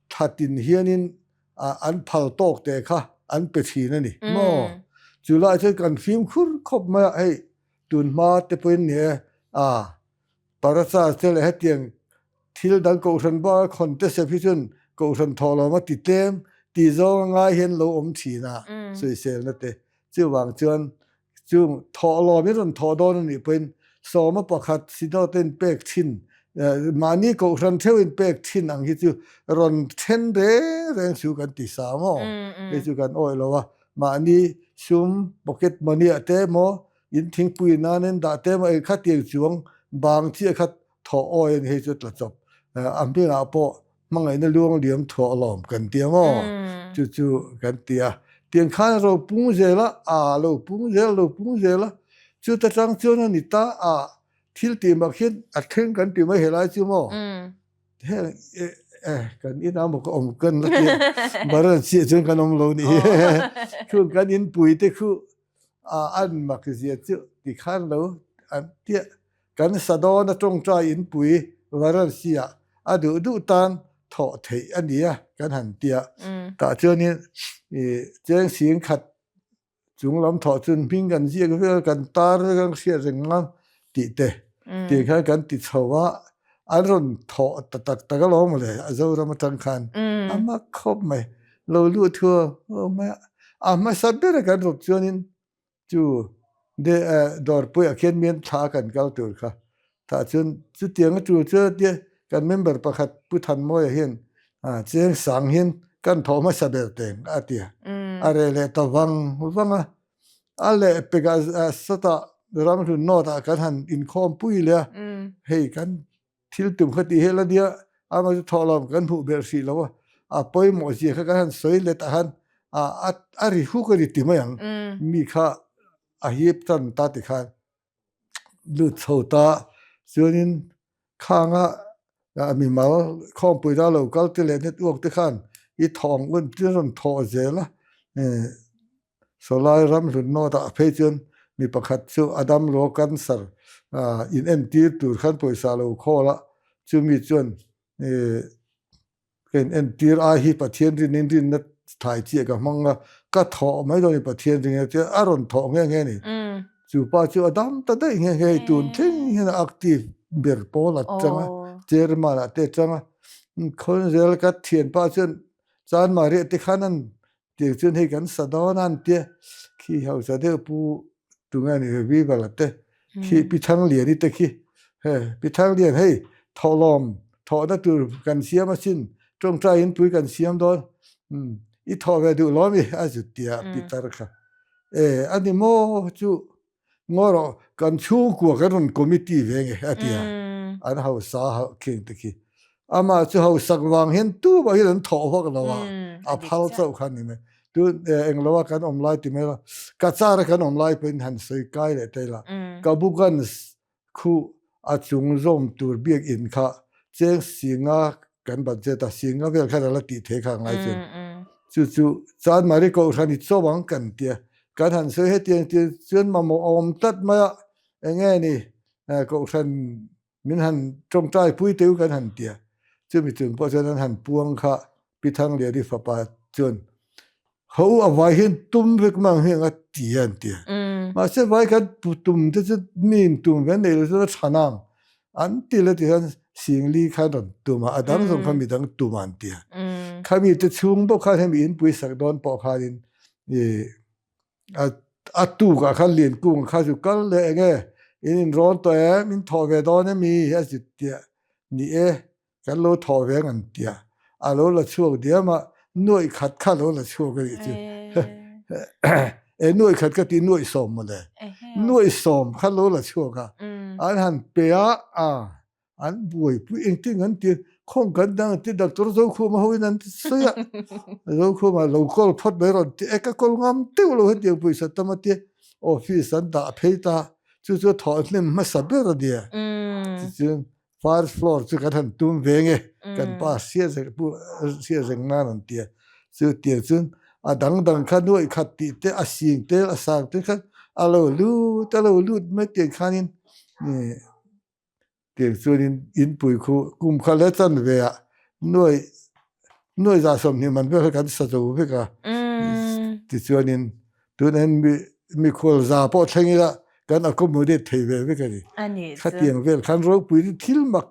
thatin hianin an phal tawk te kha an pe thin a ni maw? Chu lai chuan kan fimkhur khawp mai a, hei tunhma te pawhin ni e a Parachar te leh hetiang thil dang kohhran baka khawn te sep hi chuan kohhran thawhlawm a ti tlem tih zawng a ngai hian lo awm thin a, sawiselna te. Chuvang chuan chung thawhlawm in rawn thawh dawn a nih pawhin sawma pakhat sinawte in pek thin, mahni kohhran theuh in pek thin ang hi chu rawn then reng reng chu kan ti sa maw? Hei chu kan awih lo a, mahni sum pocket money ah te emaw In thingpui nan in dah te maw ei kha tiang chuang bang chiah kha thawh awi a ni hei chu tla chawp a hmingah pawh hmangaihna luang liam thuah alawm kan ti ang aw chu chu kan ti a tiang khan a ro pung zel a a lo pung zel a lo pung zel a chuta tang chuan a ni ta a thil tih mak hian a thleng kan ti mai helai chu maw heng kan inah maw ka awm kan la tia baran chiah chuan kan awm lo ni hi chhung kan inpui te khu a an mak zia chu ti khan lo an tia kan sa dawn a tawngtai inpui Varanasi ah a duh duh tan thawh theih a ni a kan han tia tah chuanin ih cheng sing khat chung lam thawh chuan hming kan ziak vel kan tar vek ang hriat reng ang tih te tih khan kan ti chho a an rawn thawh ta tak tak alawm mawle a Zoram atang khan a mak khawp mai. Lo luh thu a mai a, a hmasa ber a kan rawp chuanin chu de dawrpuiah khian mian thla a kan kal tur kha tah chuan chutiang a tul chuan a tia kan member pakhat Pu Thanmawia hian cheng sang hian kan thawh hmasa ber teng a ti a, a reh leh ta vang vang a, a lehpekah sawtah. Ramhlun North ah kan han inkhawm pui leh a, hei kan thil tum kha tih hel a nia, amah chu thawhlawm kan hmuh belh hrih lo a, a pawimawh zia kha kan han sawi let ah khan a ri huk a ri ti mai ang, mi kha a hip tan ta ti khan lut chho ta chuanin khanga mimal khawmpui la lo kal te leh network te khan i thawng un te rawn thawh zel a sawlai ram hlun nawt ah phei chuan mi pakhat chu a damlo cancer in entir tur khan pawisa a lo khawl a chumi chuan Ka in entir ai hi Pathian rin in rinna thai chiah ka hmang a, ka thawh mai dawn i Pathian ring a tia a rawn thawh nghe nghe a ni. Chu pa chu a dam ta daih nghe nghe hei tun thleng hian a active ber pawl a chang a, chairman ah te a chang a. Khawn zel ka thianpa chuan Chanmariah te khan an Tiang chuan hei kan sa dawn a an tia, khi hausa deuh pu tunge ni Revival a te khi Pi Thangliani te khi he Pi Thanglian hei thawhlawm thawhna tur kan siam asin tawngtai in pui kan siam dawn umm i thawh ve duh lawm i a zut tia Pitar kha e a ni maw chu Ngaw rawh, kan chhungkua kan rawn committee ve nge a ti a, an hausa hauh khing te khi. Amah chu hausak vang hian tumah hian an thawh vak lo a, a phal chauh kha a ni mai. Tun englo a kan awm lai ti mai la, ka car a kan awm lai pawhin han sawi kai leh ta ila, ka bugans Khuh a chung zawm tur biakinn kha cheng singa kan budget a, singa vel khan a la tih thei kha a ngai chuan. Chu chu Chanmari Kohhran i chaw ang kan tia, kan han sawi hetiang tir chuan mamawh a awm tlat mai a, enge ni Kohhran min han tawngtai pui teu kan han tia, chumi chung pawh chuan an han puang kha Pi Thangliani fapa chuan ho a vai hian tum vek mang hi anga ti a an ti a. Mahse vai khan tum te chu mi in tum ve nei lo chuan a tha nang an ti la ti hian Singli khan rawn tum a, a dang zawng khan midang tum a an ti a. Khami te chhung bawk khan hemi inpui sak dawn pawh khanin ih a a tukah khan Liankung kha chu kal leh eng e in inrawn tawh em in thawh ve dawn emi a zit tia ni e. Kan lo thawh ve ang an tia, a lo la chhuak diam a, nuaih khat kha a lo la chhuak a nih chu. E nuaih khat ka ti nuaih sawm mawle. Nuaih sawm kha lo la chhuak a, an han pe a, a an buaipui engtin an ti, khawng kan dang an ti, Doctor Zokhuma hoin an ti sawi a, Zokhuma lo call phawt mai rawn ti, e ka call ngam teuh lo hetiang pawisa tam a tia, office an dah phei ta, chu chu thawh hnem hmasa ber a nia. Tichuan First floor chu kan han tum ve nge, kan pa hriat reng pu hriat reng nan an ti a. Chu tiang chuan a dang dang kha nuaih khat tih te a sing te a sang te khan a lo lut a lo lut mai tiang khanin tiang chuanin inpui khu kum kha leh chan ve ah nuaih nuaih zah 20 man vel kha kan sa zo vek a. Tichuanin Tunah hian mi mikhual za pawh thleng ila kan accommodate thei ve vek a ni. Khatiang vel khan ropui hi thil mak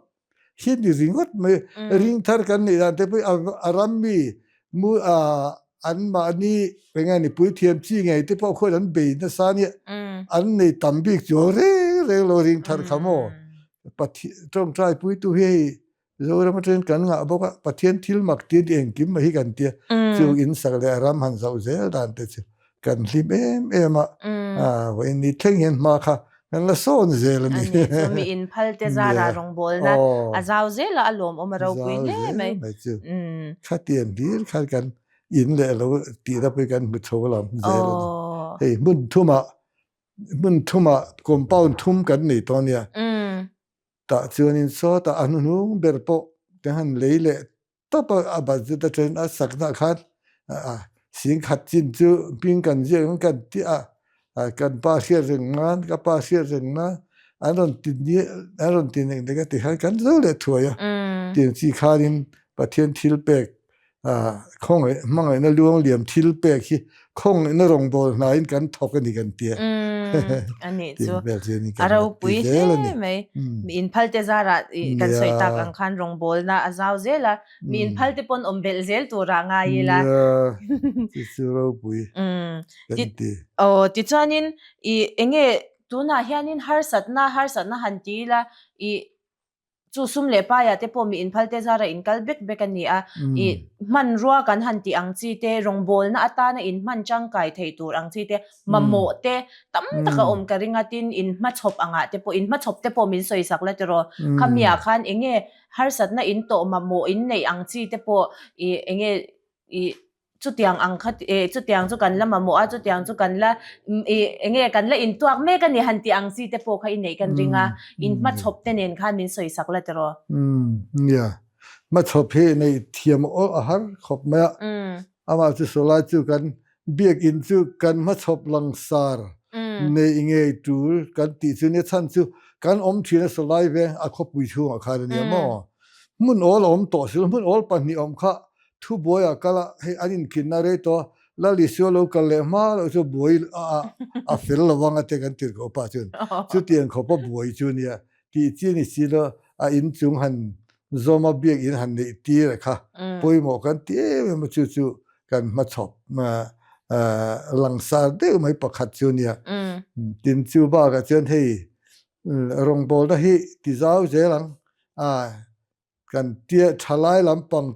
hi ni ringawt mai. Ring thar kan neih dan te pawh a ram mi mu an mahni eng nge ni puithiam chi ngei te pawh khuan an bei nasa nia. An nei tam bik chuang reng reng lo ring thar kha maw. Pathian tawngtai puitu hi hei Zoram atangin kan ngah bawk a, Pathian thil mak tir ni engkim mai hi kan tia, chung in sak leh a ram han zoh zel dan te chu kan hlim em em a, vawiin ni thleng hian hma kha kan la sawn zel a ni. Ani chu mi in phal te zara rawngbawlna a zau zel a, a lawmawm a ropui hle mai. Chu khatiang hlir khan kan in leh lo tihna pawh hi kan hmu chho lam zel a ni. Hei hmun thumah hmun thumah compound thum kan nei tawh a nia. Tah chuanin sawtah a hnuhnung ber pawh kan han lei leh tawp a, a budget atangin a sakna khan singkhat chin chu hming kan ziak ang kan ti a, kan pa hriat reng nan, ka pa hriat reng nan an rawn ti an rawn ti nek nek a ti khan kan zo leh thuai a, tiang chi khanin Pathian thil pek Khawngaih hmangaihna luangliam thil pek hi khawngaihna rawngbâwl hnaiin kan thawk a ni kan ti a. A nih chu. A ropui hle mai. Mi inphal te zarah kan sawi tak ang khan rawngbâwlna a zau zel a, mi inphal te pawn awm belh zel turah ngai ila. Nia, chu ropui kan ti. Aw, tichuanin i enge tunah hianin harsatna harsatna han ti ila i. Chu sum leh paiah te pawh mi inphal te zara inkal bek bek a ni a. I hmanrua kan han tih ang chi te, rawngbawlna atana inhman tangkai theih tur ang chi te, mamawh te tam tak a awm ka ring a, tin inhmachhawp angah te pawh, inhmachhawp te pawh min sawi sak la tiraw. Khamiah khan enge harsatna in tawh mamawh in neih ang chi te pawh i enge i chutiang ang kha eh chutiang chu kan la mamawh a chutiang chu kan la i enge kan la intuak mek a ni han tih ang chi te pawh kha i neih kan ring a in hmachhawp te nen khan min sawi sak la tiraw. Umm nia hmachhawp hi neih thiam aw a har khawp mai a amah chu sawlai chu kan biakinn chu kan hmachhawp langsar neih ngei tul kan tih chu nia chhan chu kan awm thin a sawlai veng a khawpui chhungah khan a nia maw hmun awl a awm tawh si lo hmun awl pahnih awm kha Thubuai ah kal a, hei an inkhinna rei tawh a, Lal Isua lo kal leh hma loh chu buai a fel lo ang a te kan tirh khawp pah chuan chutiang khawp a buai chu nia tih chi ni si lo a inchung han zawm a biak in han neih tir a kha pawimawh kan ti em em a chu chu kan hmachhawp langsar deuh mai pakhat chu nia tin chu bakah chuan hei rawngbawlna hi ti zau zel ang a Kan tia thalai lampang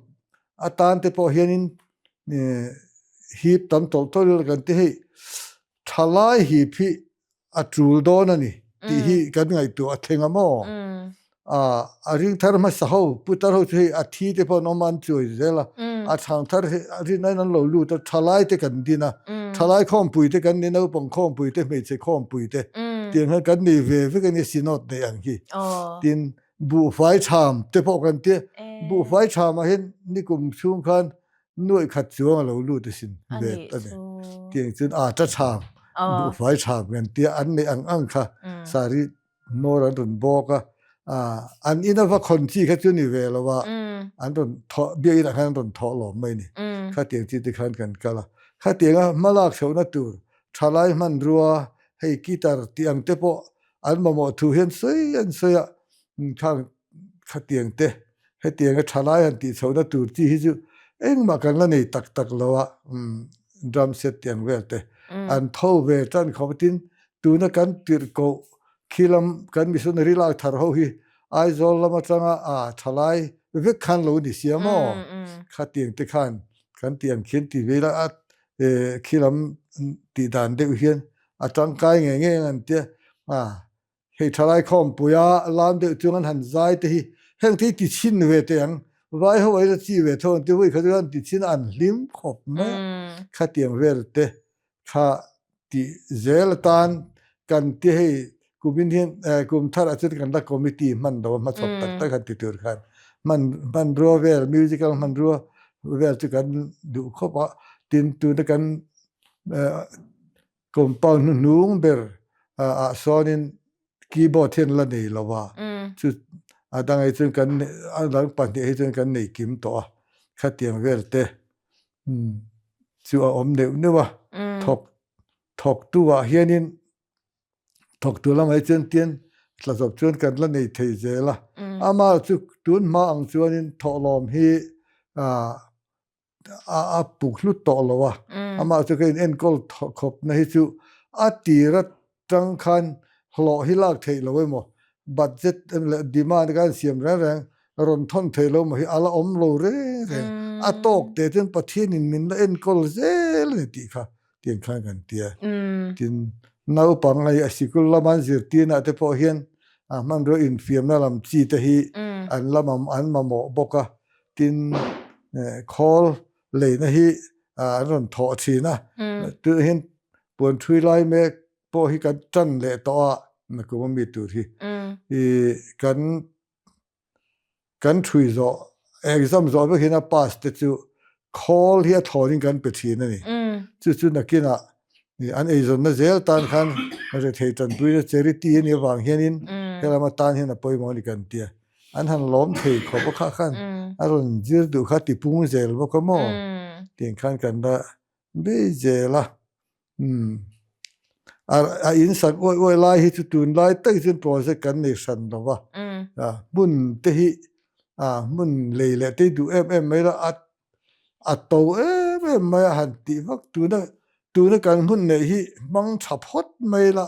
atan te pawh hianin hip tam tawlh tawlh ila kan ti hei thalai hip hi a tul dawn a ni tih hi kan ngaihtuah a thleng a maw? A ring thar hmasa ho putar ho chu hei a thi te pawh an awm a an chuai zel a a chhang thar hi a rin aiin an lo lut a thalai te kan din a thalai khawmpui te kan ni naupang khawmpui te hmeichhe khawmpui te tiang hian kan nei ve vek a nia synod neih ang hi tin Buhfai chham te pawh kan ti a, buhfai chhamah hian nikum chhung khan nuaih khat chuang a lo lut asin vet a ni. Tiang chuan ata chham, buhfai chham kan ti a, an neih ang ang kha sari hmawr an rawn bawk a, an ina va khawn chi kha chu ni ve lo a, an rawn thawh, biakinah khan an rawn thawh lawm mai a ni. Khatiang chi te khan kan kal a, khatianga hmalak chhohna tur thalai hmanrua hei guitar tih ang te pawh An mamawh thu hian sawi an sawi a, khang khatiang te hetianga thalai han tih chhohna tur chi hi chu engmah kan la nei tak tak lo a, drum set tih ang vel te an tho ve tan khawp a, tin tuna kan tirh koh khi lam kan missionary lak thar ho hi Aizawl lam atanga a thalai vek khan lo ni sia maw khatiang te khan kan tih ang khian ti ve ila a khi lam tih dan deuh hian A tangkai ngei ngei ang an tia. A, hei thalai khawmpui a lam deuh chung an han zai te hi heng te hi ti chhin ve teh ang. Vai ho aiin a chi ve tho an ti vawi khat chu an ti chhin a an hlim khawp mai a. Khatiang vel te kha tih zel atan kan ti hei kumin hian kum thar ah chuan kan la committee hman lo a hmachhawp tak tak han ti tur khan hman hmanrua vel musical hmanrua vel chu kan duh khawp a tin tuna kan Compound hnuhnung ber ah sawnin keyboard hian la nei lo a, chu a dang hi chuan kan a dang pahnih hi chuan kan nei kim tawh a, khatiang vel te chu a awm neuh neuh a, thawk thawktu ah hianin thawktu lamah hi chuan tian tla zawp chuan kan la nei thei zel a, amah chu tun hma ang chuanin thawhlawm hi ah a puk hlut tawh lo a, amah chu ka in enkawl khawpna hi chu a tir atang khan hlawh hi lak theih lo emaw budget leh demand khan siam reng reng rawn thawn theih lo emaw hi a la awm lo reng reng a tawk teh chuan Pathianin min la enkawl zel a ni tih kha tiang khan kan ti a. Tin, naupang hei a sikul lama an zirtirnaah te pawh hian a hmanrua infiamna lam chi te hi an la an mamawh bawk a. Tin, khawl leina hi an rawn thawh thin a. Tunah hian puan thui lai mek pawh hi kan tan leh tawh a, nakum ami tur hi. I kan Kan thui zawh, exam zawh vek hian a pass te chu khawl hi a thawn in kan pe thin a ni. Chu chu nakinah an eizawnna zel tan khan rethei tanpuina charity a nih avang hianin helam atan hian a pawimawh a ni kan tia. An han lawm thei khawp a kha khan a rawn zir duh kha tipung zel bawk a maw tiang khan kan la bei zel a. Umm. A a in sak uaih uaih lai hi chu tunlai tak chuan project kan nei hran lo va. A hmun te hi a hmun lei leh te hi duh em em mai la a a to em em mai a han tih vak tuna tuna kan hmun neih hi hmang tha phawt mai la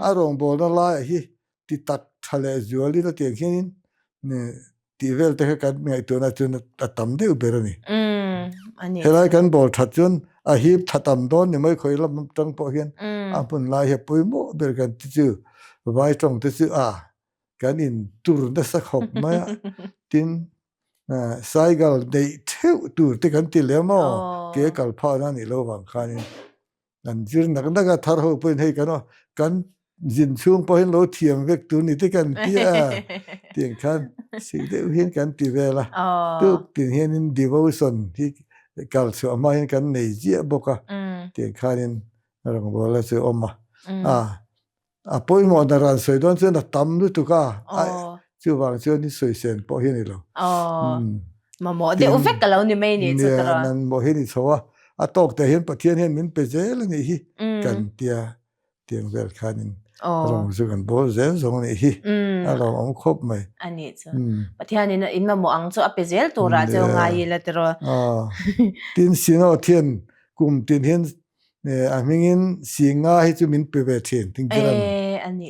a rawngbawlna laiah hi ti tak tha leh zualin a tiang hianin. Tih vel te kha kan ngaihtuahna chuan a tam deuh ber a ni. Helai kan bawl that chuan a hip tha tam dawn ni mai khawi lam atang pawh hian a hmun lai hi a pawimawh ber kan ti chu vai tawng te chu a kan in tur nasa khawp mai a. Tin cycle neih theuh tur te kan ti lem aw ke kal phah na nih lo vang khanin Kan zir nak nak a, thar ho pawhin hei kan kan zin chhung pawhin lo thiam vek tur ni te kan ti a, tiang khan sik deuh hian kan ti vel a. Tuk tin hianin devotion hi kal chhuah hma hian kan nei ziah bawk a, tiang khanin rawngbawla chu a awm a. A pawimawh na ran sawi dawn chuan a tam lutuk a, chuvang chuan i sawi sen pawh hi a ni lo. Mamawh deuh vek a lo ni mai ni chu tawh. Mamawh hi a ni chho a, a tawk teh hian Pathian hian min pe zel a nih hi kan tia tiang vel khanin rawng chu kan bawl zel zawng a nih hi a lawmawm khawp mai. A nih chu. Pathianin in mamawh ang chu a pe zel turah cheu ngai ila tiraw. Tin Synod hian kum tin hian a hmingin Singa hi chu min pe ve thin tingkiran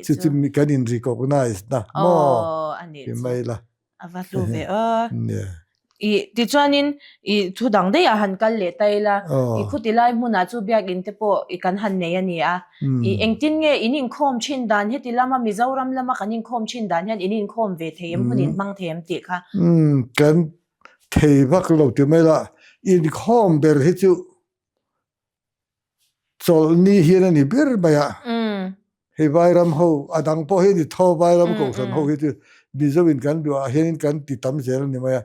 chu chu kan in recognize na maw ti mai la. A va hlu ve aw. I tichuanin i thu dang daih ah han kal leh ta ila i khuti lai hmunah chu biakinn te pawh i kan han nei a ni a. I engtin nge in inkhawm thin dan heti lama Mizoram lama kan inkhawm thin dan hian in inkhawm ve thei em hun in hmang thei em tih kha. Kan thei vak lo ti mai la inkhawm ber hi chu Chawlhni hian a ni ber mai a. Hei Vairam ho, a dang pawh hi a ni tho, Vairam Kohhran ho hi chu Mizo in kan duh ah hianin kan ti tam zel a ni mai a.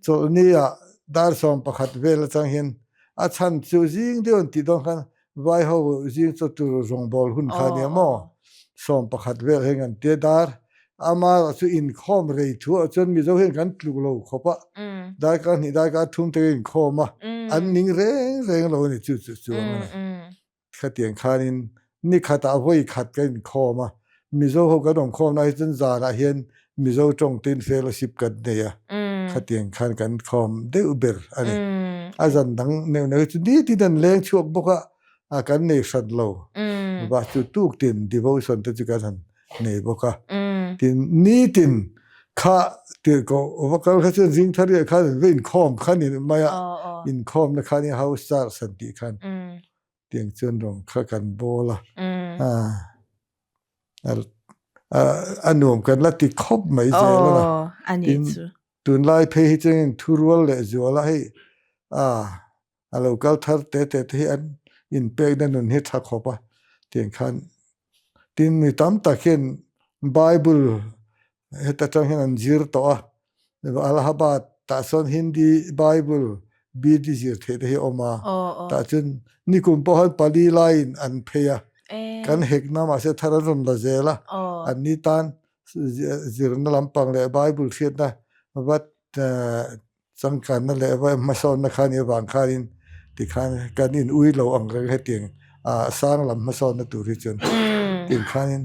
Chawlhni ah dar 11 vel atang hian a chhan chu zing deuh an tih dawn khan Vai ho zing chaw tur rawngbawl hun kha ania maw? 11 vel hian kan tia dar Amarawh chu inkhawm rei thu ah chuan Mizo hian kan tluk lo khawp a, darkar hnih darkar thum te ka inkhawm a, an ning reng reng lo a ni chu chu chuang a ni. Khatiang khanin ni khatah vawi khat ka inkhawm a, Mizo ho kan awmkhawm lai hi chuan zanah hian Mizo tawng te in fellowship kan nei a, khatiang khan kan khawm deuh ber a ni. A zan dang neuh neuh hi chu nitin an leng chhuak bawk a, kan nei hran lo. Vah chu tuktin devotion te chu kan han nei bawk a. Tin, nitin kha tirhkoh va kal kha chuan zing thar riah khan an va inkhawm kha ni mai a, inkhawmna kha nia house church an tih khan tiang chuan rawng kha kan bawl a. A nuam kan la ti khawp mai zel a. Tin, tunlai phei hi chuan thurual leh zuala hei a lo kal thar te te te hi an inpekna nun hi tha khawp a tiang khan tin mi tam tak hian Bible heta tang hian an zir tawh a Allahabad tah sawn Hindi Bible BD zir theih te hi a awm a tah chuan nikum pawh hian pali laiin an phei a kan hekna mahse thar an rawn la zel a an ni tan zirna lampang leh Bible hriatna vat Changkanna leh va hmasawnna kha nih avang khanin tikhan kan in ui lo ang reng hetiang ah sang lam hmasawnna tur hi chuan tin khanin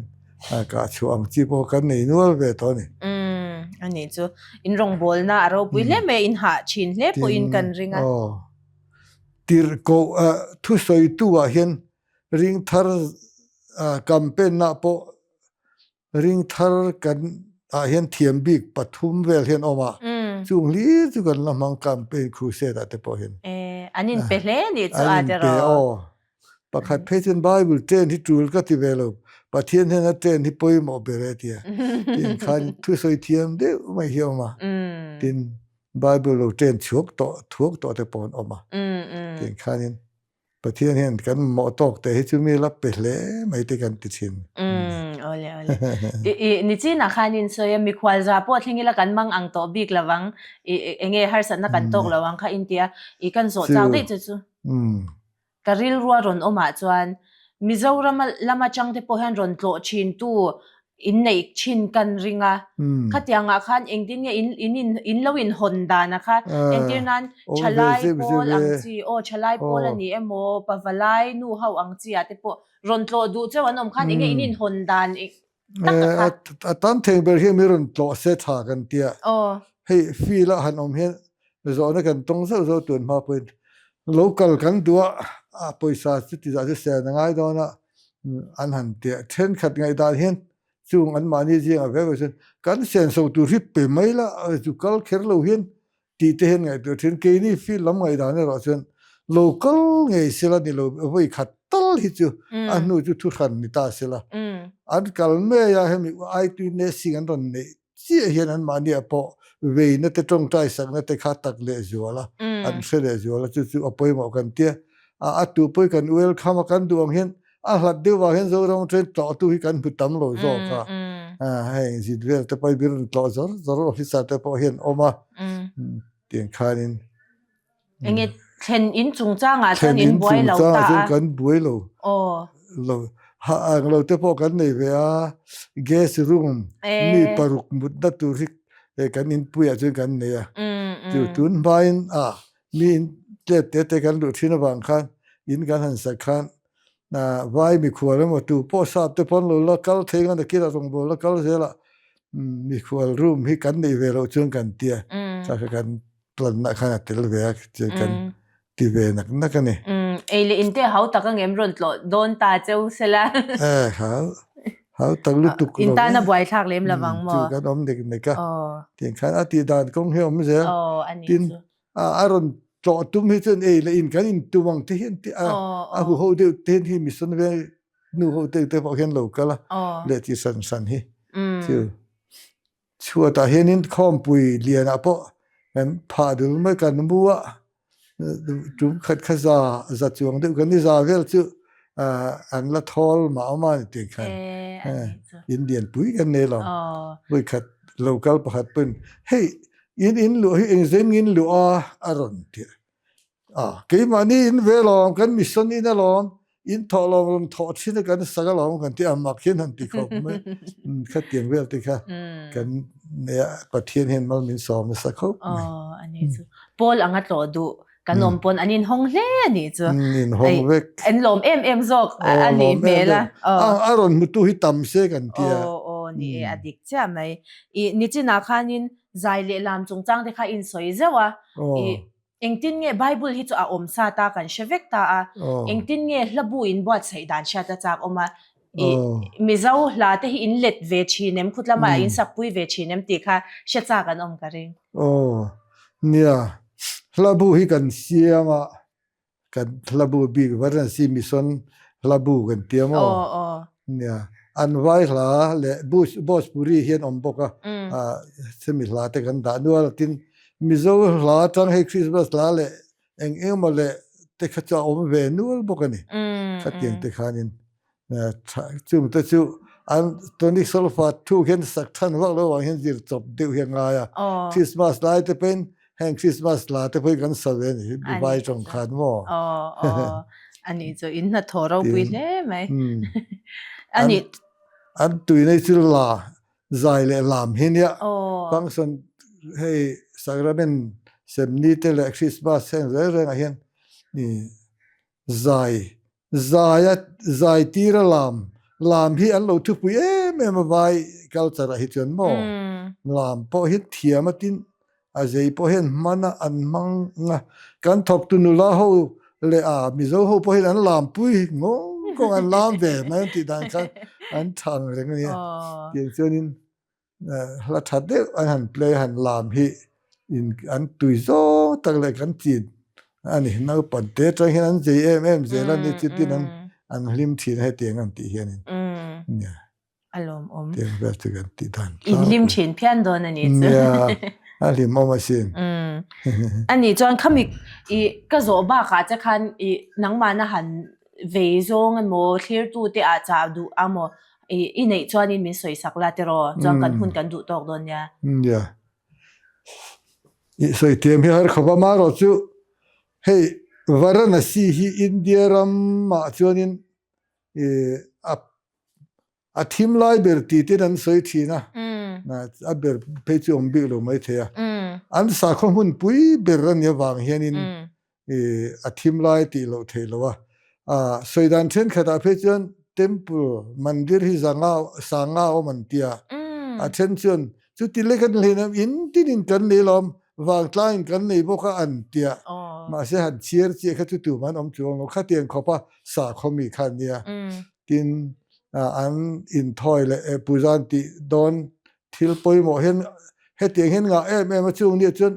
kah chhuah ang chi pawh kan nei nual ve tawh a ni. Umm a nih chu in rawngbawlna a ropui hle mai a in hah thin hle pawhin kan ring a. Aw tirhkoh thusawitu ah hian ringthar campaign ah pawh Ring thar kan ah hian thiam bik pathum vel hian awm a, chung hlir chu kan la hmang campaign crusade ah te pawh hian. Eh, an in pe hle nih chu a tiraw. An in pe aw. Pakhat phei chuan Bible train hi tul ka ti ve lo, Pathian hian a train hi pawimawh ber e tia. Tin khan thusawi thiam deuh mai hi a awm a. Tin Bible lo train chhuak tawh thuak tawh te pawh an awm a. Tin khanin Pathian hian kan mamawh tawk teh hi chu mi la pe hle mai te kan ti thin. Umm awle awle. I i nichinah khan in sawi a mikhual za pawh thleng ila kan mang ang tawh bik lovang i enge harsatna kan tawk lo ang kha in tia i kan zawh chak daih che chu. Ka rilrua rawn awmah chuan Mizoram lama changte pawh hian rawn tlawh thin tu in neih thin kan ring a, khatiangah khan engtin nge in in in in lo in hawn dan a kha entir nan thalai pawl ang chi aw thalai pawl a ni emaw pavalai nu ho ang chi ah te pawh rawn tlawh duh chauh an awm khan enge in in hawn dan tak a kha. A tam theng ber hian mi rawn tlawh se tha kan tia hei field ah han awm hian zawhna kan tawng zauh zauh tun hma pawhin local kan duh a a pawisa chu ti zah chu sen a ngai dawn a an han tia thenkhat ngaihdan hian. Chung anmahni zingah ve ve chuan kan senso tur hi pe mai la, chu kal kher lo hian tih te hian ngaihtuah thin. Keini field lam ngaihdan erawh chuan lo kal ngei sela ni lo, vawi khat tal hi chu a hnu chu thu hran ni ta sela. An kal mai a, hemi IT nursing an rawn neih chiah hian anmahniah pawh veina te tawngtai sakna te kha tak leh zual a, an hre leh zual a, chu chu a pawimawh kan tia. A tu pawh hi kan welcome a, kan duh ang hian a hlat deuh vang hian Zoram train tlawhtu hi kan hmu tam lo zawk a, heng zin vel te pawh hi min rawn tlawh zawr zawr officer te pawh hian awm a, tiang khanin. Enge thlen in chungchangah chuan in buai lo ta a. Kan buai lo. Lo ha ang lo te pawh kan nei ve a, gas room mi paruk mutna tur hi kan inpuiah chuan kan nei a. Chu tun hmain a mi in tlet te te kan luh thin avang khan in kan han sak khan vai mikhual emaw tu pawh sap te pawn lo la kal thei nga nakinah rawngbâwl la kal zel a mikhual room hi kan neih ve loh chuan kan tia kha kha kan planna khan a tel ve a chuan kan ti ve nak nak a ni. Ei leh in te hau tak angem rawn tlawh dawn ta cheu sela. Eh hau hau tak lutuk lo. In tana buai thlak lem lovang maw. Chu kan awm nek nek a. Tiang khan a tih dan kawng hi a awm zel. Tin a rawn tlawh tum hi chuan ei leh in kan in tum ang te hian a a hu ho deuh te hian hi mission veng nu ho te te pawh hian lo kal a leh ti san san hi chu chhuatah hianin khawmpui lianah pawh kan phah dul mai kan mu a tum khat kha za za chuang deuh kan ni za vel chu an la thawl mah awm a ni tih khan in lianpui kan nei lo vawi khat lo kal pakhat pawhin hei In in luh hi engzem in luh a a rawn ti a. Keimahni in ve lawm, kan mission in alawm, in thawh lawm rawn thawh thin a kan sak alawm kan ti a, mak hian han ti khawp mai. Khatiang vel te kha kan nei a, Pathian hian mal min sawm nasa khawp mai. Aw, a ni chu. Paul anga tlawh duh kan awm pawn an inhawng hle a nih chu. Inhawng vek. An lawm em em zawk a nih hmel a. A rawn hmutu hi tam se kan ti a. Aw, aw, ni e, a dik chiah mai. I nichinah khanin Zai leh lam chungchang te kha in sawi zeuh a, i engtin nge Bible hi chu a awm sa ta kan hre vek ta a, engtin nge hlabu in buatsaih dan hriat a chak awm a, i Mizo hla te hi in let ve thin em, khut lamah in sakpui ve thin em tih kha hre chak an awm ka ring. Aw, nia, hlabu hi kan siam a, kan hlabu bik Varanasi Mission hlabu kan ti a maw? Aw aw. Nia, an vai hla leh Bush Bhojpuri hian awm bawk a, chumi hla te kan dah nual a, tin Mizo hla atang hei Christmas hla leh eng eng emaw leh te kha chu a awm ve nual bawk a ni. Khatiang te khanin Chung te chu an tonic solfa thu hian sak than vak lo vang hian zir chawp deuh hi a ngai a. Christmas lai te pawhin heng Christmas la te pawhin kan sa ve a ni hi vai tawng khan maw. A nih chu in hnathawh ropui hle mai. A nih. An tuina hi chu la zai leh lam hi nia. Function hei sacrament semni te leh Christmas heng reng rengah hian zai Zaia zai tira lam lam hi an lo thupui em em a vai culture ah hi chuan maw lam pawh hi thiam a tin a zei pawh hian hman a an hmang a kan thawktu nula ho leh a Mizo ho pawh hian an lam pui ngawng ngawng an lam ve mai an tih dan khan an thang reng a nia tiang chuanin Hla tha deuh an han play han lam hi in an tui zawng tak leh kan chin a ni. Naupang te atang hian an zei em em zel a ni chutin an an hlim thin a hetiang an tih hianin. Nia. A lawmawm. Tiang vel chu kan tih dan. In hlim thin phian dawn a ni chu. Nia, a hlimawm asin. A nih chuan khami i ka zawh bakah che khan i nangmahna han vei zawng emaw thlirtu te ah chah duh amaw i neih chuanin min sawi sak la tiraw chuan kan hun kan duh tawk dawn nia. Nia. I sawi thiam hi har khawp a marawh chu hei Varanasi hi India ramah chuanin i a A thim lai ber tih ten an sawi thin a, a ber phei chu awm bik lo mai thei a. An sakhaw hmunpui ber a nih avang hianin a thim lai tih loh theih lo a. Sawi dan thenkhatah phei chuan temple, mandir hi zanga, sanga a awm an ti a. A then chuan chuti lek an hlein a, in tinin kan nei lo, vangtlangin kan nei bawk a an ti a. Mahse han chhiar chiah kha chu tumah an awm chuang lo, khatiang khawpa sakhaw mi kha an nia. Tin. An inthawi leh puja an tih dawn thil pawimawh hian hetiang hian ngah em em a chung nia chuan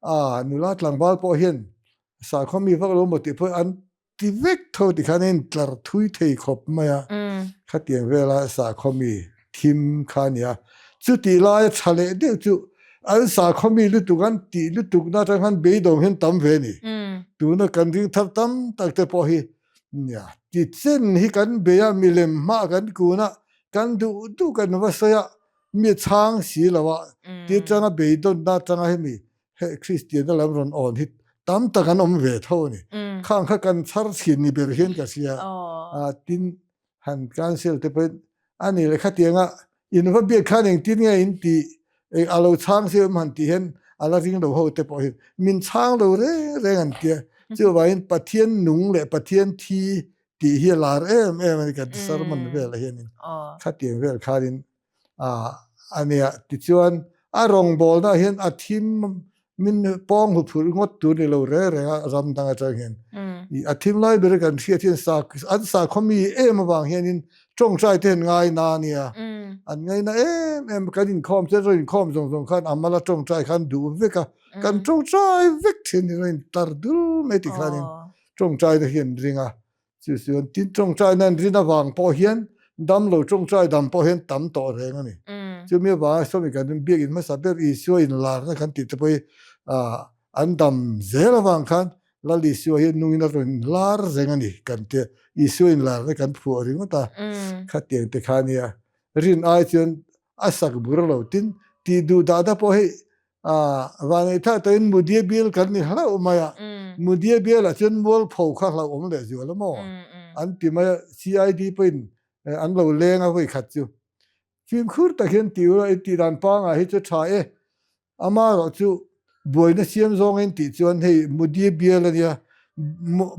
a nula tlangval pawh hian sakhaw mi vak lo maw tih pawh an ti vek tho ti khan a intlar thui thei khawp mai a, khatiang vela sakhaw mi thim kha a ni a. Chutih laia tha leh deuh chu an sakhaw mi lutuk an tih lutuk na atang khan beidawng hian tam ve a ni. Tuna kan ring thar tam tak te pawh hi nia ti chen hi kan bei a, milem hmaah kan kun a, kan duh duh kan va sawi a, mi chhang si lo a, ti atanga beidawnna atanga hemi Hei Kristianna lam rawn awn hi tam tak an awm ve tho a ni. Khang kha kan chhar chhin ni ber hian ka hria. Tin, han cancel te pawhin a ni leh khatianga in va biak khan engtin nge in tih a lo chhang si awm han tih hian a la ring lo ho te pawh hian min chhang lo reng reng an tia. Chuvangin Pathian nung leh Pathian thi tih hi a lar em em a ni kan sermon velah hianin khatiang vel khanin a nia. Tichuan a rawngbawlna ah hian a thim min pawng hu phurh ngawt tur ni lo reng reng a ram dang atang hian. A thim lai ber kan hriat hian an sakhaw mi em avang hianin tawngtai te hian ngai na a nia. An ngaina em em kan inkhawm chuan rawn inkhawm zawng zawng khan a mala tawngtai khan duh vek a. Kan tawngtai vek thin a rawn intar dul mai tikhanin tawngtai te hian ring a. Chu chuan tin tawngtaina an rin avang pawh hian damlo tawngtai dam pawh hian tam tawh reng a ni. Chumi avanga sawmi kan biakin hmasa ber Isua inlarna kan tih te pawh hi an dam zel avang khan Lal Isua hi nungin a rawn inlar reng a ni kan tia. Isua inlarna kan phuah ringawt a, khatiang te kha nia. Rin ai chuan a sak bur lo tin tih duh dahna pawh hei Vanei thah tawhin Mudia bial kan ni hlauh mai a, Mudia bialah chuan mualpho kha hlauhawm leh zual a maw? An ti mai a, CID pawhin an lo leng a vawi khat chu. Fimkhur tak hian ti ula, i tih dan pangngai hi chu tha e, amaherawh chu buaina siam zawng in tih chuan hei Mudia bial a nia,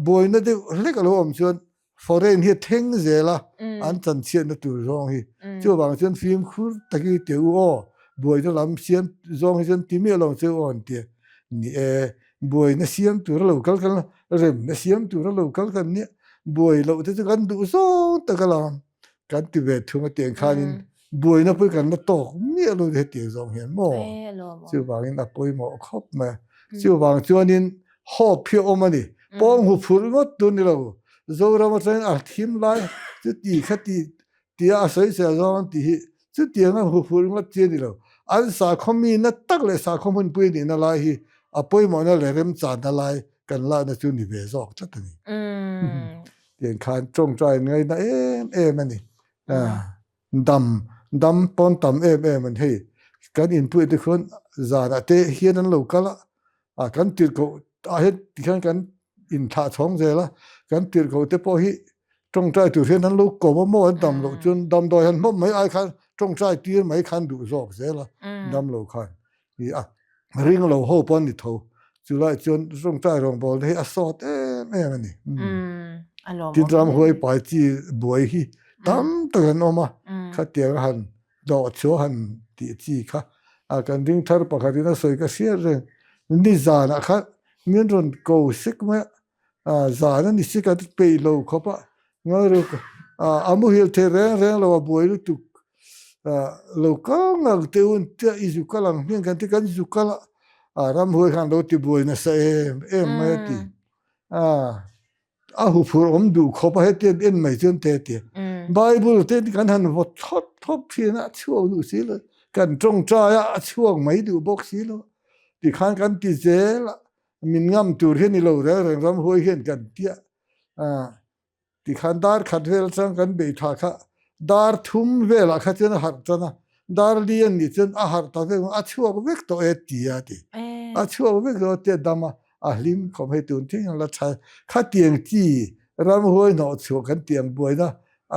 buaina deuh hlek a lo awm chuan Foreign hi a thleng zel a, an chanchhiatna tur zawng hi. Chuvang chuan fimkhur takin ti u aw, buaina lam siam zawng hi chuan ti miah lo ang che u aw an ti a. Ni e, buaina siam tur a lo kal kan remna siam tur a lo kal kan nia, buai loh te chu kan duh zawng tak a lam kan ti ve thung a tiang khanin buaina pawh kan la tawk miah lo hetiang zawng hian maw? Chuvangin a pawimawh khawp mai a. Chuvang chuanin hope hi a awm a ni. Pawng hu phurh ngawt tur ni lo. Zoram atangin a thim lai chuti khati tia a sawi sel zawng an tih hi chutiang a hu phurh ngawt chi a ni lo. An sakhaw mi na tak leh sakhaw hmunpui nihna lai hi a pawimawhna leh remchanna lai kan lakna chu ni ve zawk tlat a ni. Tiang khan tawngtai ngaina em em a ni. Dam dam pawn tam em em an hei. Kan inpuih te khuan zanah te hian an lo kal a, ah kan tirhkoh ah hian tikhian kan inthlah chhawng zel a, kan tirhkoh te pawh hi tawngtai tur hian an lo kawm a maw an dam loh chuan damdawi han hmawm mai ai khan tawngtai tir mai khan duh zawk zel a dam lo khan. Ni a, ring lo ho pawh an ni tho. Chulai chuan tawngtai rawngbawlna hi a sawt em em a ni. Tin ramhuai pai chi buai hi tam tak an awm a, khatiang a han dawh chhuah han tih chi kha a kan ring thar pakhatin a sawi ka hriat reng. Nizanah khan min rawn ko sek mai a, zan a ni si kan peih lo khawp a, ngairuk a muhil thei reng reng lo a buai lutuk lo kal ngang teh un tia i zu kal ang hmiang kan ti kan zu kal a ramhuai khan lo ti buai nasa em em mai a ti a huphurh awm duh khawp a hetiang en mai chuan te tia Bible te kan han vawt thlawp thlawp thin a a chhuak duh si lo kan tawngtai a a chhuak mai duh bawk si lo tikhan kan ti zel a. Min ngam tur hi ni lo reng reng ramhuai hian kan tiah tikhan dar khat vel atang kan bei tha kha dar thum velah kha chuan a harh tan a, dar li an nih chuan a harh ta vek a chhuak vek tawh e ti a ti. A chhuak vek tawh a tia dam a, a hlim khawm hei tun thleng hian la tha khatiang chi ramhuai hnawh chhuah kan tiang buaina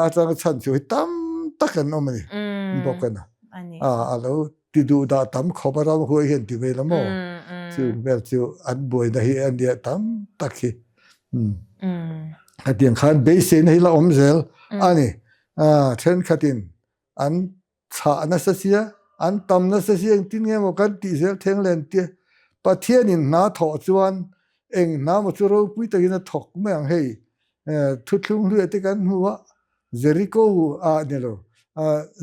atanga chhan chhuah hi tam tak an awm a ni bawk a na. A lo ti duh dah tam khawp a ram huai hian ti ve la maw chu vel chu an buaina hi a nia tam tak hi hetiang khan beiseina hi la awm zel a ni thenkhatin an chhah nasa sia an tam nasa sia engtin nge maw kan tih zel thleng len tia Pathianin hna thawh chuan eng hna maw chu ropui takin a thawk mai ang hei thuthlung hluia te kan hmu a. Jericho ah ni lo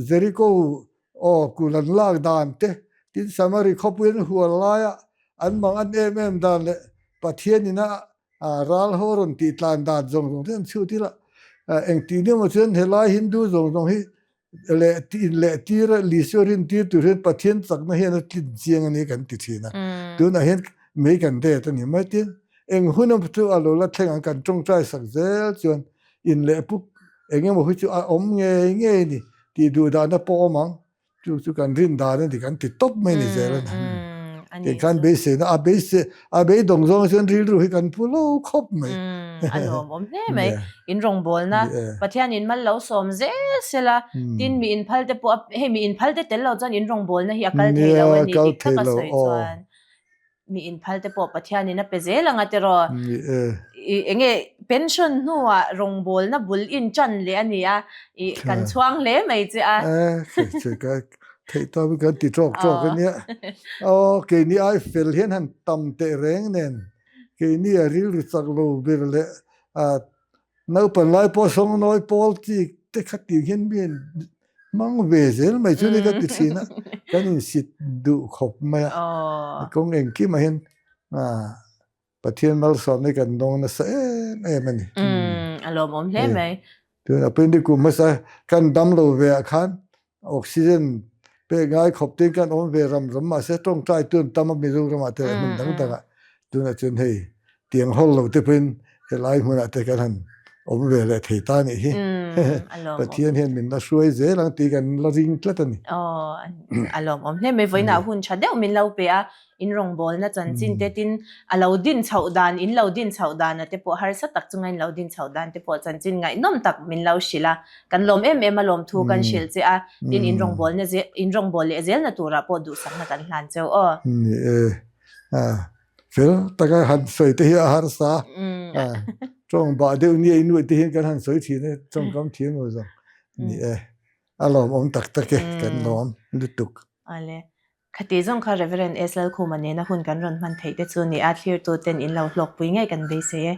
Jericho aw kul an lak dan te tin Samari khawpui an hual laia an mang an em em dan leh Pathian ina ral ho rawn tih tlan dan zawng zawng te an chhut ila engtin emaw chuan helai Hindu zawng zawng hi leh in leh tir a Isua rin tir tur hian Pathian chakna hian a tlin chiang a ni kan ti thin a. Tunah hian mei kan det a ni mai tin eng hun a chu a lo la thleng ang kan tawngtai sak zel chuan in leh puk eng emaw hi chu a awm ngei ngei a ni tih duh dahna pawh awm ang. Chu chu kan rin dan a ni kan ti tawp mai ni zel a ni. Kei khan beiseina a beisei a beidawng zawng chuan rilru hi kan phu lo khawp mai. A lawmawm hle mai. In rawngbawlna Pathian in mal lo sawm zel sela tin mi inphal te pawh hei mi inphal te tel lo chuan in rawngbawlna hi a kal thei lo a ni dik taka sawi chuan. Mi inphal te pawh Pathian in a pe zel ang a tiraw. I enge pension hnuah rawngbawlna bul in tan leh a ni a, i kan chhuang hle mai che a. Theih tawp hi kan ti tawk tawk a nia. Aw keini ai fel hian han tam teh reng nen keini a rilru chak lo ber leh Naupan lai pawh sawngnawi pawl chi te kha tih hian mi an hmang ve zel mai chu ni ka ti thin a, kan insit duh khawp mai a, kawng engkimah hian Pathian malsawmna hi kan dawng nasa em em a ni. A lawmawm hle mai. Tunah pawh ni kum hmasa kan dam lo ve ah khan Oxygen pek ngai khawp te kan awm ve ram ram mahse tawngtai tun tam a Mizoramah te leh hmun dang dangah tunah chuan hei tiang hawl lo te pawhin helai hmunah te kan han awm ve leh thei ta nih hi. Pathian hian min la hruai zel ang tih kan la ring tlat a ni. Aw a lawmawm hle mai vawiinah hun tha deuh min lo pe a in rawngbawlna chanchin te tin a lo din chhoh dan in lo din chhoh dana te pawh harsa tak chunga in lo din chhoh dan te pawh chanchin ngaihnawm tak min lo hrilh a, kan lawm em em a lawmthu kan hrilh che a, tin in rawngbawlna zel in rawngbâwl leh zelna turah pawh duhsakna kan hlan cheu aw. Ni e, fel taka han sawi te hi a harsa a, tawng bah deuh nia inuaih te hian kan han sawi thin e, tawngkam thiam lo zawng ni e, a lawmawm tak tak e, kan lawm lutuk. Awle. Khati zawng kha Rev. S. Lalkhuma nena hun kan rawn hman theih te chu ni a, thlirtu ten in lo hlawkpui ngei kan beisei e.